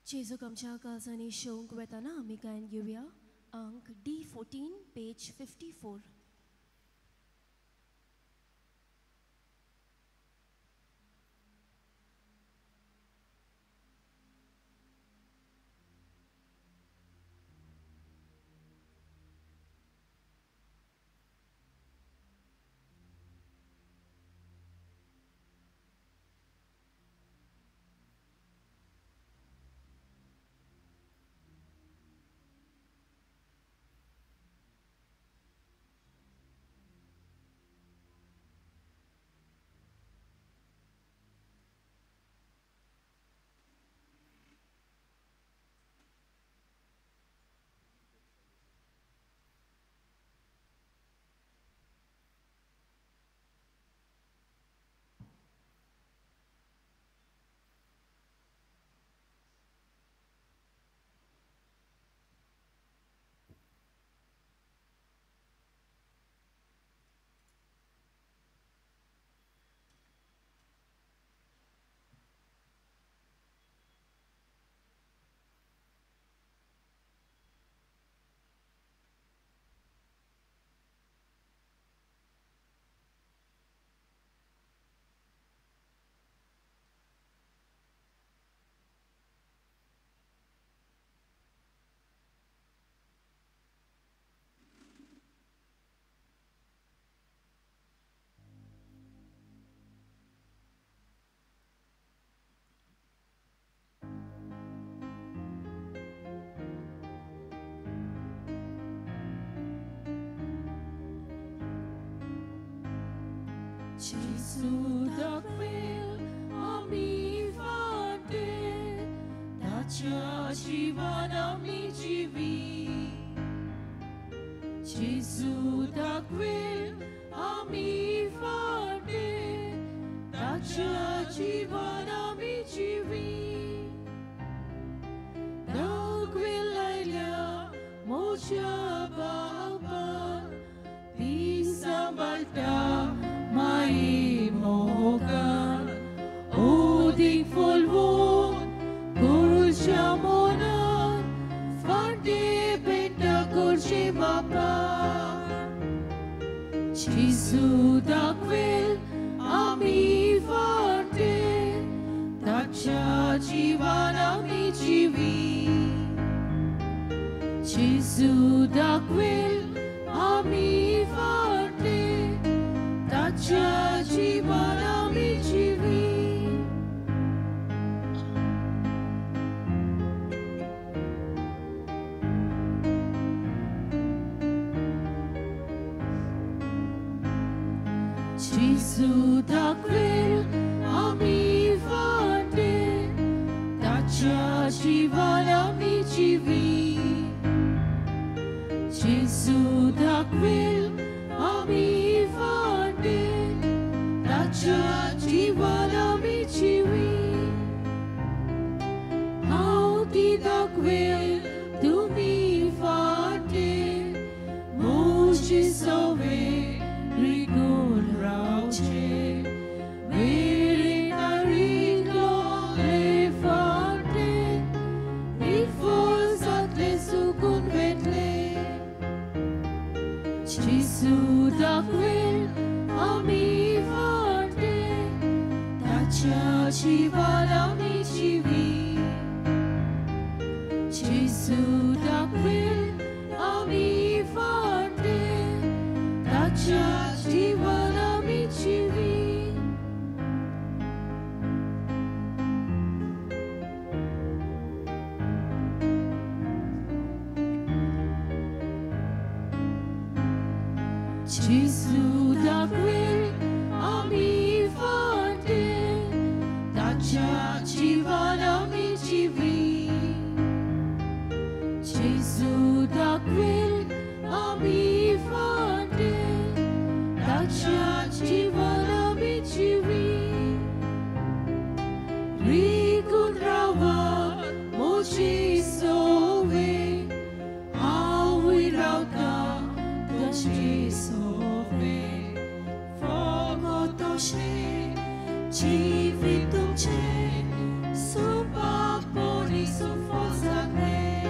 जेजूक आमच्या काळजांनी शेवंक वेताना आमी गायन घेवया अंक D14 page 54. Jesu दाखवेल आमी फाटे, ताच्या जिवान आमी जिवी. जेजू दाखवेल आमी फाटे, ताच्या जिवान आमी जिवी. दाखवेल आयल्या म्हज्या बापान, ती सांबाळटा माई मोगान. उदीक फुलवून करुच्या मनान, फाटे पेंटा करचे बापान. जेजू दाखवेल आमी फाटे, ताच्या जिवान आमी जिवी. जेजू दाखवेल आमी फाटे, ताच्या जिवान आमी जिवी. जेजू दाखवेल आमी फाटे, ताच्या जिवान आमी जिवी. जेजू दाखवेल आमी फाटे, ताच्या जिवान आमी जिवी. हांव ती दाखवेल तुमी फाटे, म्हजे सवे रिगून रावचे. मेरेन रिगले फाटे, जेजू दाखयल आमी वाटे ताच्या जिवान आमी जिवी जेजू दाखयल आमी वाटे ताच्या जिवान आमी जिवी जेजू दाखयल आमी वाटे ताच्या जिवान आमी जिवी जेजू दाखयल आमी वाटे ताच्या जिवान आमी जिवी रिगून रावा म्हजी सोवे हांवूय रावता तुजी सोवे फकत तशें जिवीत तुमचें सुपाक परी सुफल जातलें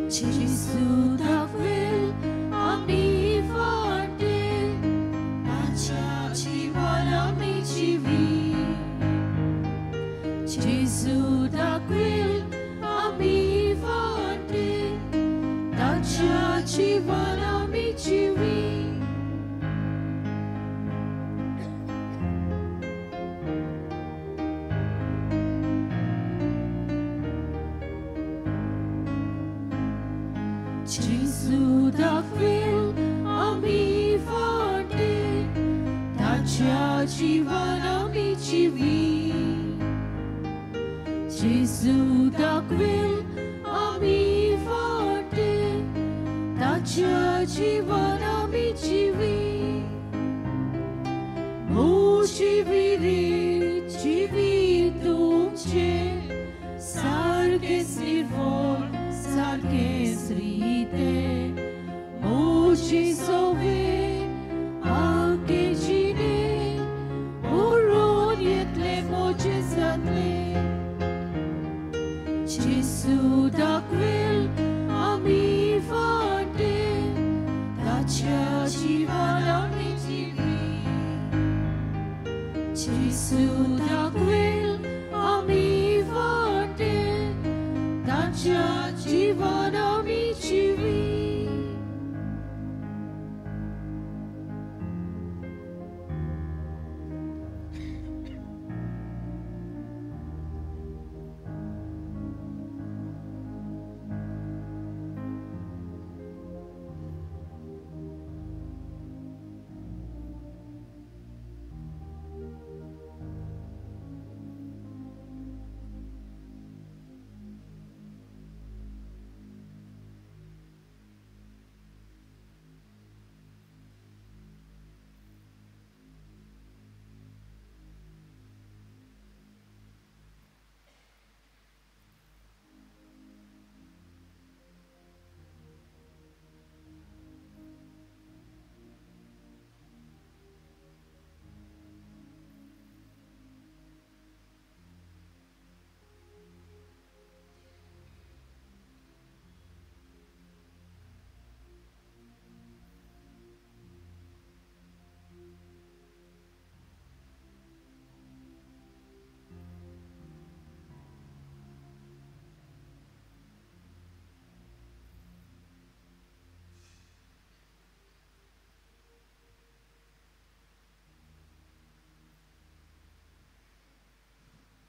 जेजू दाखयल आमी वाटे ताच्या जिवान आमी जिवी जेजू दाखयल आमी वाटे ताच्या जिवान आमी जिवी जेजू दाखयल आमी वाटे ताच्या जिवान आमी जिवी जेजू दाखयल आमी वाटे ताच्या जिवान आमी जिवी म्हजी विरी जिवीत तुमचें सारकेंच निर्वळ सारकेंच रितें म्हजी सोवे आख्खे जिणें उरून येतलें म्हजें जातलें जेजू दाखयल आमी वाटे ताच्या जिवान आमी जिवी जेजू दाखयल आमी वाटे ताच्या जिवान आमी जिवी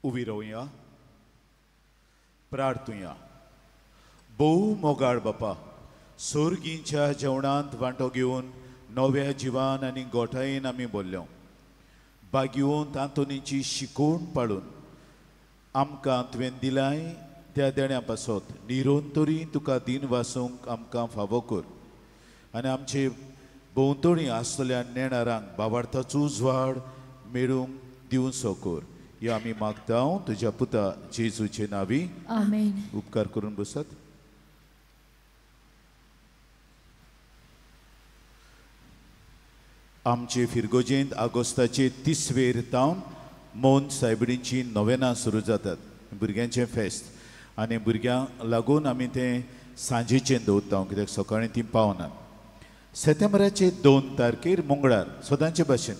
उबी रावया प्रार्थुया. भोव मोगाळ बापा, सोर्गींच्या जेवणांत वांटो घेवन नव्या जिवान आनी गोठायेन आमी बोल्ल्यो. बागयोवन तांतोनीची शिकोवण पाळून आमकां तुवें दिलाय त्या देण्या पासत निरंतरी तुका दिन वासूंक आमकां फावो कर आनी आमचे भोंवतणी आसतल्या नेणारांक बावार्थाचो उजवाड मेळूंक दिवचो कर. ह्या आमी मागता तुज्या पुता जेजूचे नांवी. आमेन. उपकार करून बसत. आमचे फिरगोजेंत आगोस्ताचे 30 वेर तावन मोन सायबिणीची नोवेनां सुरू जातात. भुरग्यांचें फेस्त आनी भुरग्यांक लागून आमी तें सांजेचें दवरता कित्याक सकाळीं तीं पावनात. सेतेंबराचे 2 तारखेर मंगळार सदांचे भाशेन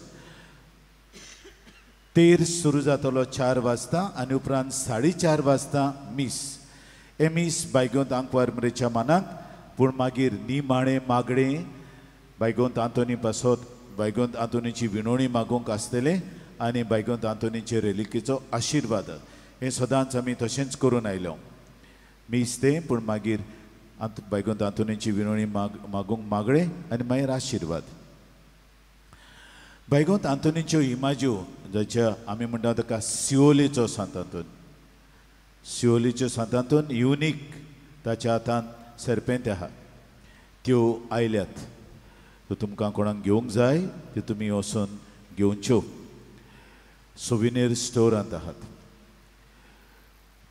तेर सुरू जातलो 4 वाजता आनी उपरांत 4:30 वाजता मीस. हे मीस बायगोंत आंकवार मरेच्या मानाक, पूण मागीर निमाणें मागणें बायगोंत आंतोनी पासत बायगोंत आंतोनीची विनवणी मागूंक आसतलें आनी बायगोंत आंतोनीचे रेलिकेचो आशिर्वाद. हें सदांच आमी तशेंच करून आयलो मीस तें, पूण मागीर बायगोंत आंतोनीची विनवणी मागूंक मागणें आनी मागीर आशिर्वाद. बायगोंत आंतोनीच्यो इमाज्यो जाच्या आमी म्हणटा ताका सिओलेचो सांत आंतोन, सिओलीच्यो सांत आंतोन युनीक ताच्या हातान सरपेंत आहा, त्यो आयल्यात. त्यो तुमकां कोणाक घेवंक जाय त्यो तुमी वचून घेवच्यो, सोविनेर स्टोरांत आहात.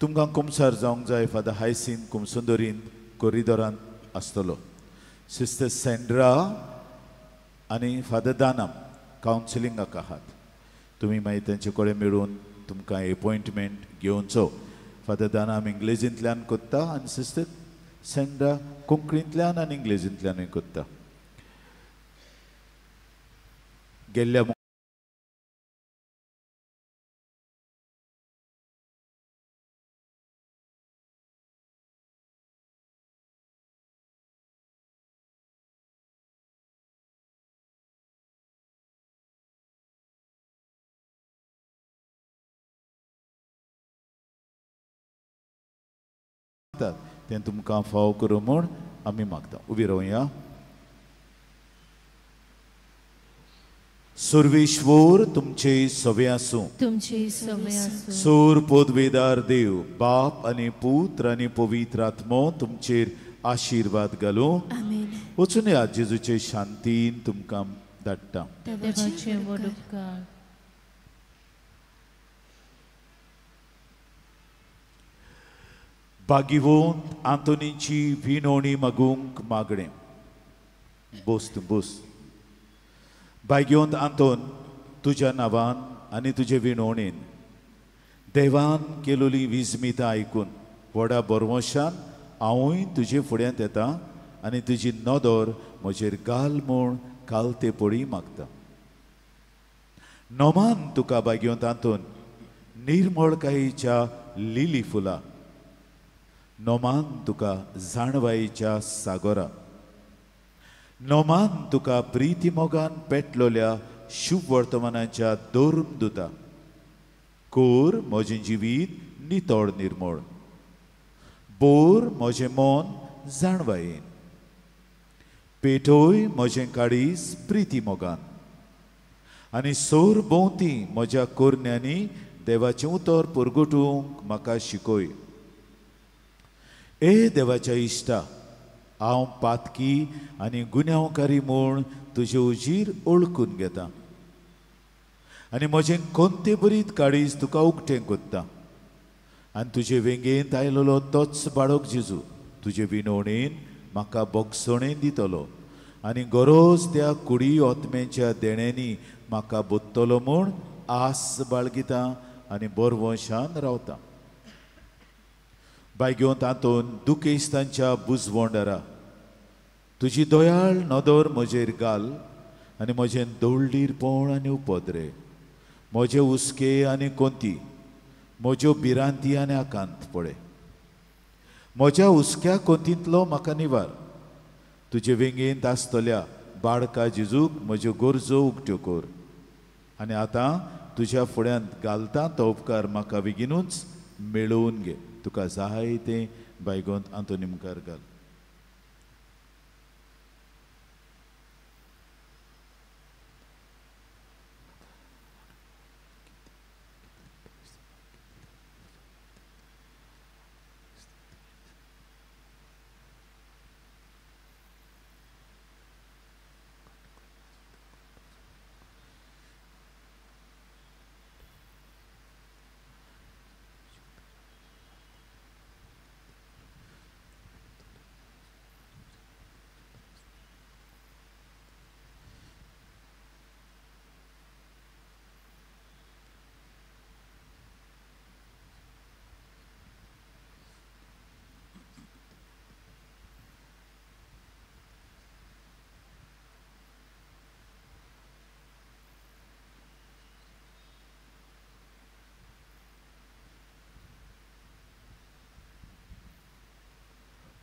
तुमकां कुमसार जावंक जाय फादर हायसीन कुमसुंदरीन कोरिदोरांत आसतलो. सिस्टर सेंड्रा आनी फादर दानाम कावन्सिलिंगाक आहात. तुमी मागीर तेंचे कडेन मेळून तुमकां एपॉयंटमेंट घेवचो. फादर दानाम इंग्लेजींतल्यान कोत्ता आनी सिस्टर सेंड्रा कोंकणींतल्यान आनी इंग्लेजींतल्यानूय कोत्ता. गेल्ल्या तें तुमकां फाव करूं म्हूण आमी मागता. उबी रावया. सर्वेश्वर तुमचे सवे आसूं, तुमचे सवे आसूं. सोर पोदवेदार देव बाप आनी पुत्र आनी पवित्र आत्मो तुमचेर आशिर्वाद घालूं. वचून या जेजूचे शांतीन तुमकां धाडटा. देवाचे व्हड उपकार. बागिवोंत आंतोनीची विनवणी मागूंक मागणें. बोस तूं बोस. बागिवोंत आंतोन तुज्या नांवान आनी तुजे विनवणेन देवान केलोली विजमितां आयकून व्हडा बरवशान हांवूय तुजे फुड्यांत येता आनी तुजी नदर म्हजेर घाल म्हूण कालते पडी मागता. नोमान तुका बागिवोंत आंतोन निर्मळकायेच्या लिली फुलां, नोमान तुका जाणवायेच्या सागोरा, नोमान तुका प्रिती मोगान पेटलोल्या शुभ वर्तमानाच्या धर्म दुता. कोर म्हजें जिवीत नितळ निर्मळ, बोर म्हजें मन जाणवायेन, पेटोय म्हजें काळीज प्रिती मोगान आनी सोर भोंवती म्हज्या कोरण्यांनी देवाचें उतर परगटूंक म्हाका शिकय. ए देवाच्या इश्टा, हांव पातकी आनी गुन्यांवकारी म्हूण तुजे उजीर ओळखून घेता आनी म्हजें कोणते बरीत काळीज तुका उक्तें कोत्ता आनी तुजे वेंगेंत आयलेलो तोच बाळक जेजू तुजे विनवणेन म्हाका बोगसणेन दितलो आनी गरज त्या कुडी ओतम्याच्या देण्यांनी म्हाका बोत्तलो म्हूण आस बाळगिता आनी बरवंशान रावता. बायगेवन तातूंत दुखेस्तांच्या बुजवंडरा तुजी दयाळ नदर म्हजेर घाल आनी म्हजें दोळडीरपण आनी उपद्रे, म्हजे हुस्के आनी कोंती, म्हज्यो भिरांती आनी आकांत पळय. म्हज्या हुस्क्या कोंतींतलो म्हाका निवार. तुजे वेंगेंत आसतल्या बाळका जेजूक म्हज्यो गरजो उक्त्यो कर आनी आतां तुज्या फुड्यांत घालता तो उपकार म्हाका बेगीनूच मेळोवन घे. तुका जाय तें बायगोंत आंतोनी मुखार घाल.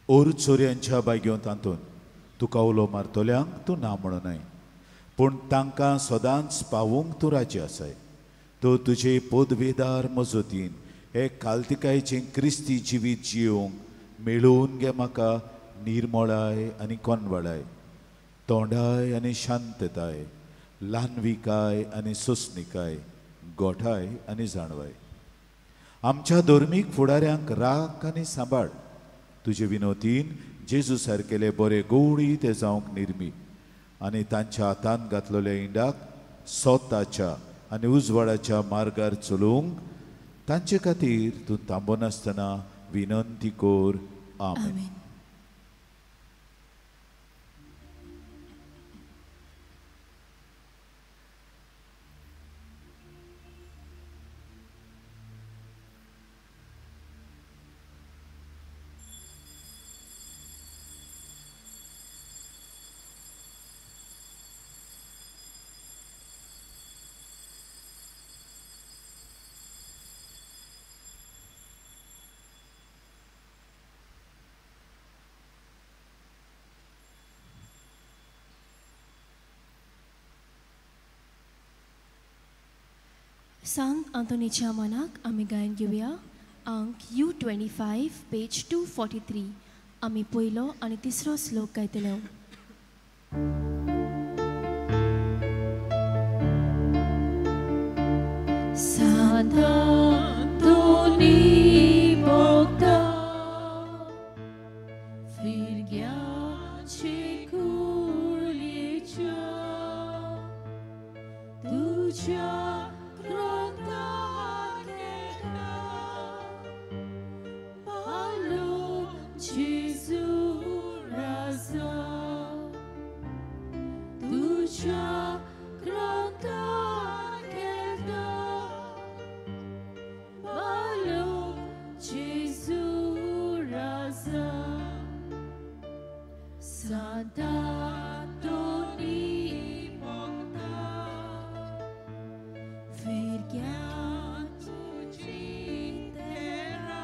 ओर चोरयांच्या बायग्यो तातूंत तुका उलो मारतल्यांक तूं ना म्हणूनय, पूण तांकां सदांच पावूंक तूं राजी आसाय. तूं तुजे पदवेदार मजतीन हे कालतिकायचें क्रिस्ती जिवीत जियोवंक मेळोवन घे म्हाका निर्मळाय आनी कोनवळाय, तोंडाय आनी शांतताय, ल्हानविकाय आनी सोंसणिकाय, गोठाय आनी जाणवाय. आमच्या धर्मीक फुडाऱ्यांक राख आनी सांबाळ. तुजे विनोतीन जेजू सारकेले बरे गोवळी ते जावंक निर्मी आनी तांच्या हातांत घातलेल्या इंडाक सोताच्या आनी उजवाडाच्या मार्गार चलोवंक तांचे खातीर तूं थांबनासतना विनंती कर. आमेन. सांत आंतोनीच्या मनाक आमी गायन घेवया अंक U25 page 243. आमी पयलो आनी तिसरो श्लोक गायतले. सांत आंतोनी भोगता फिरग्याचे कुळयेच्या तुज्या तुझी तेरा.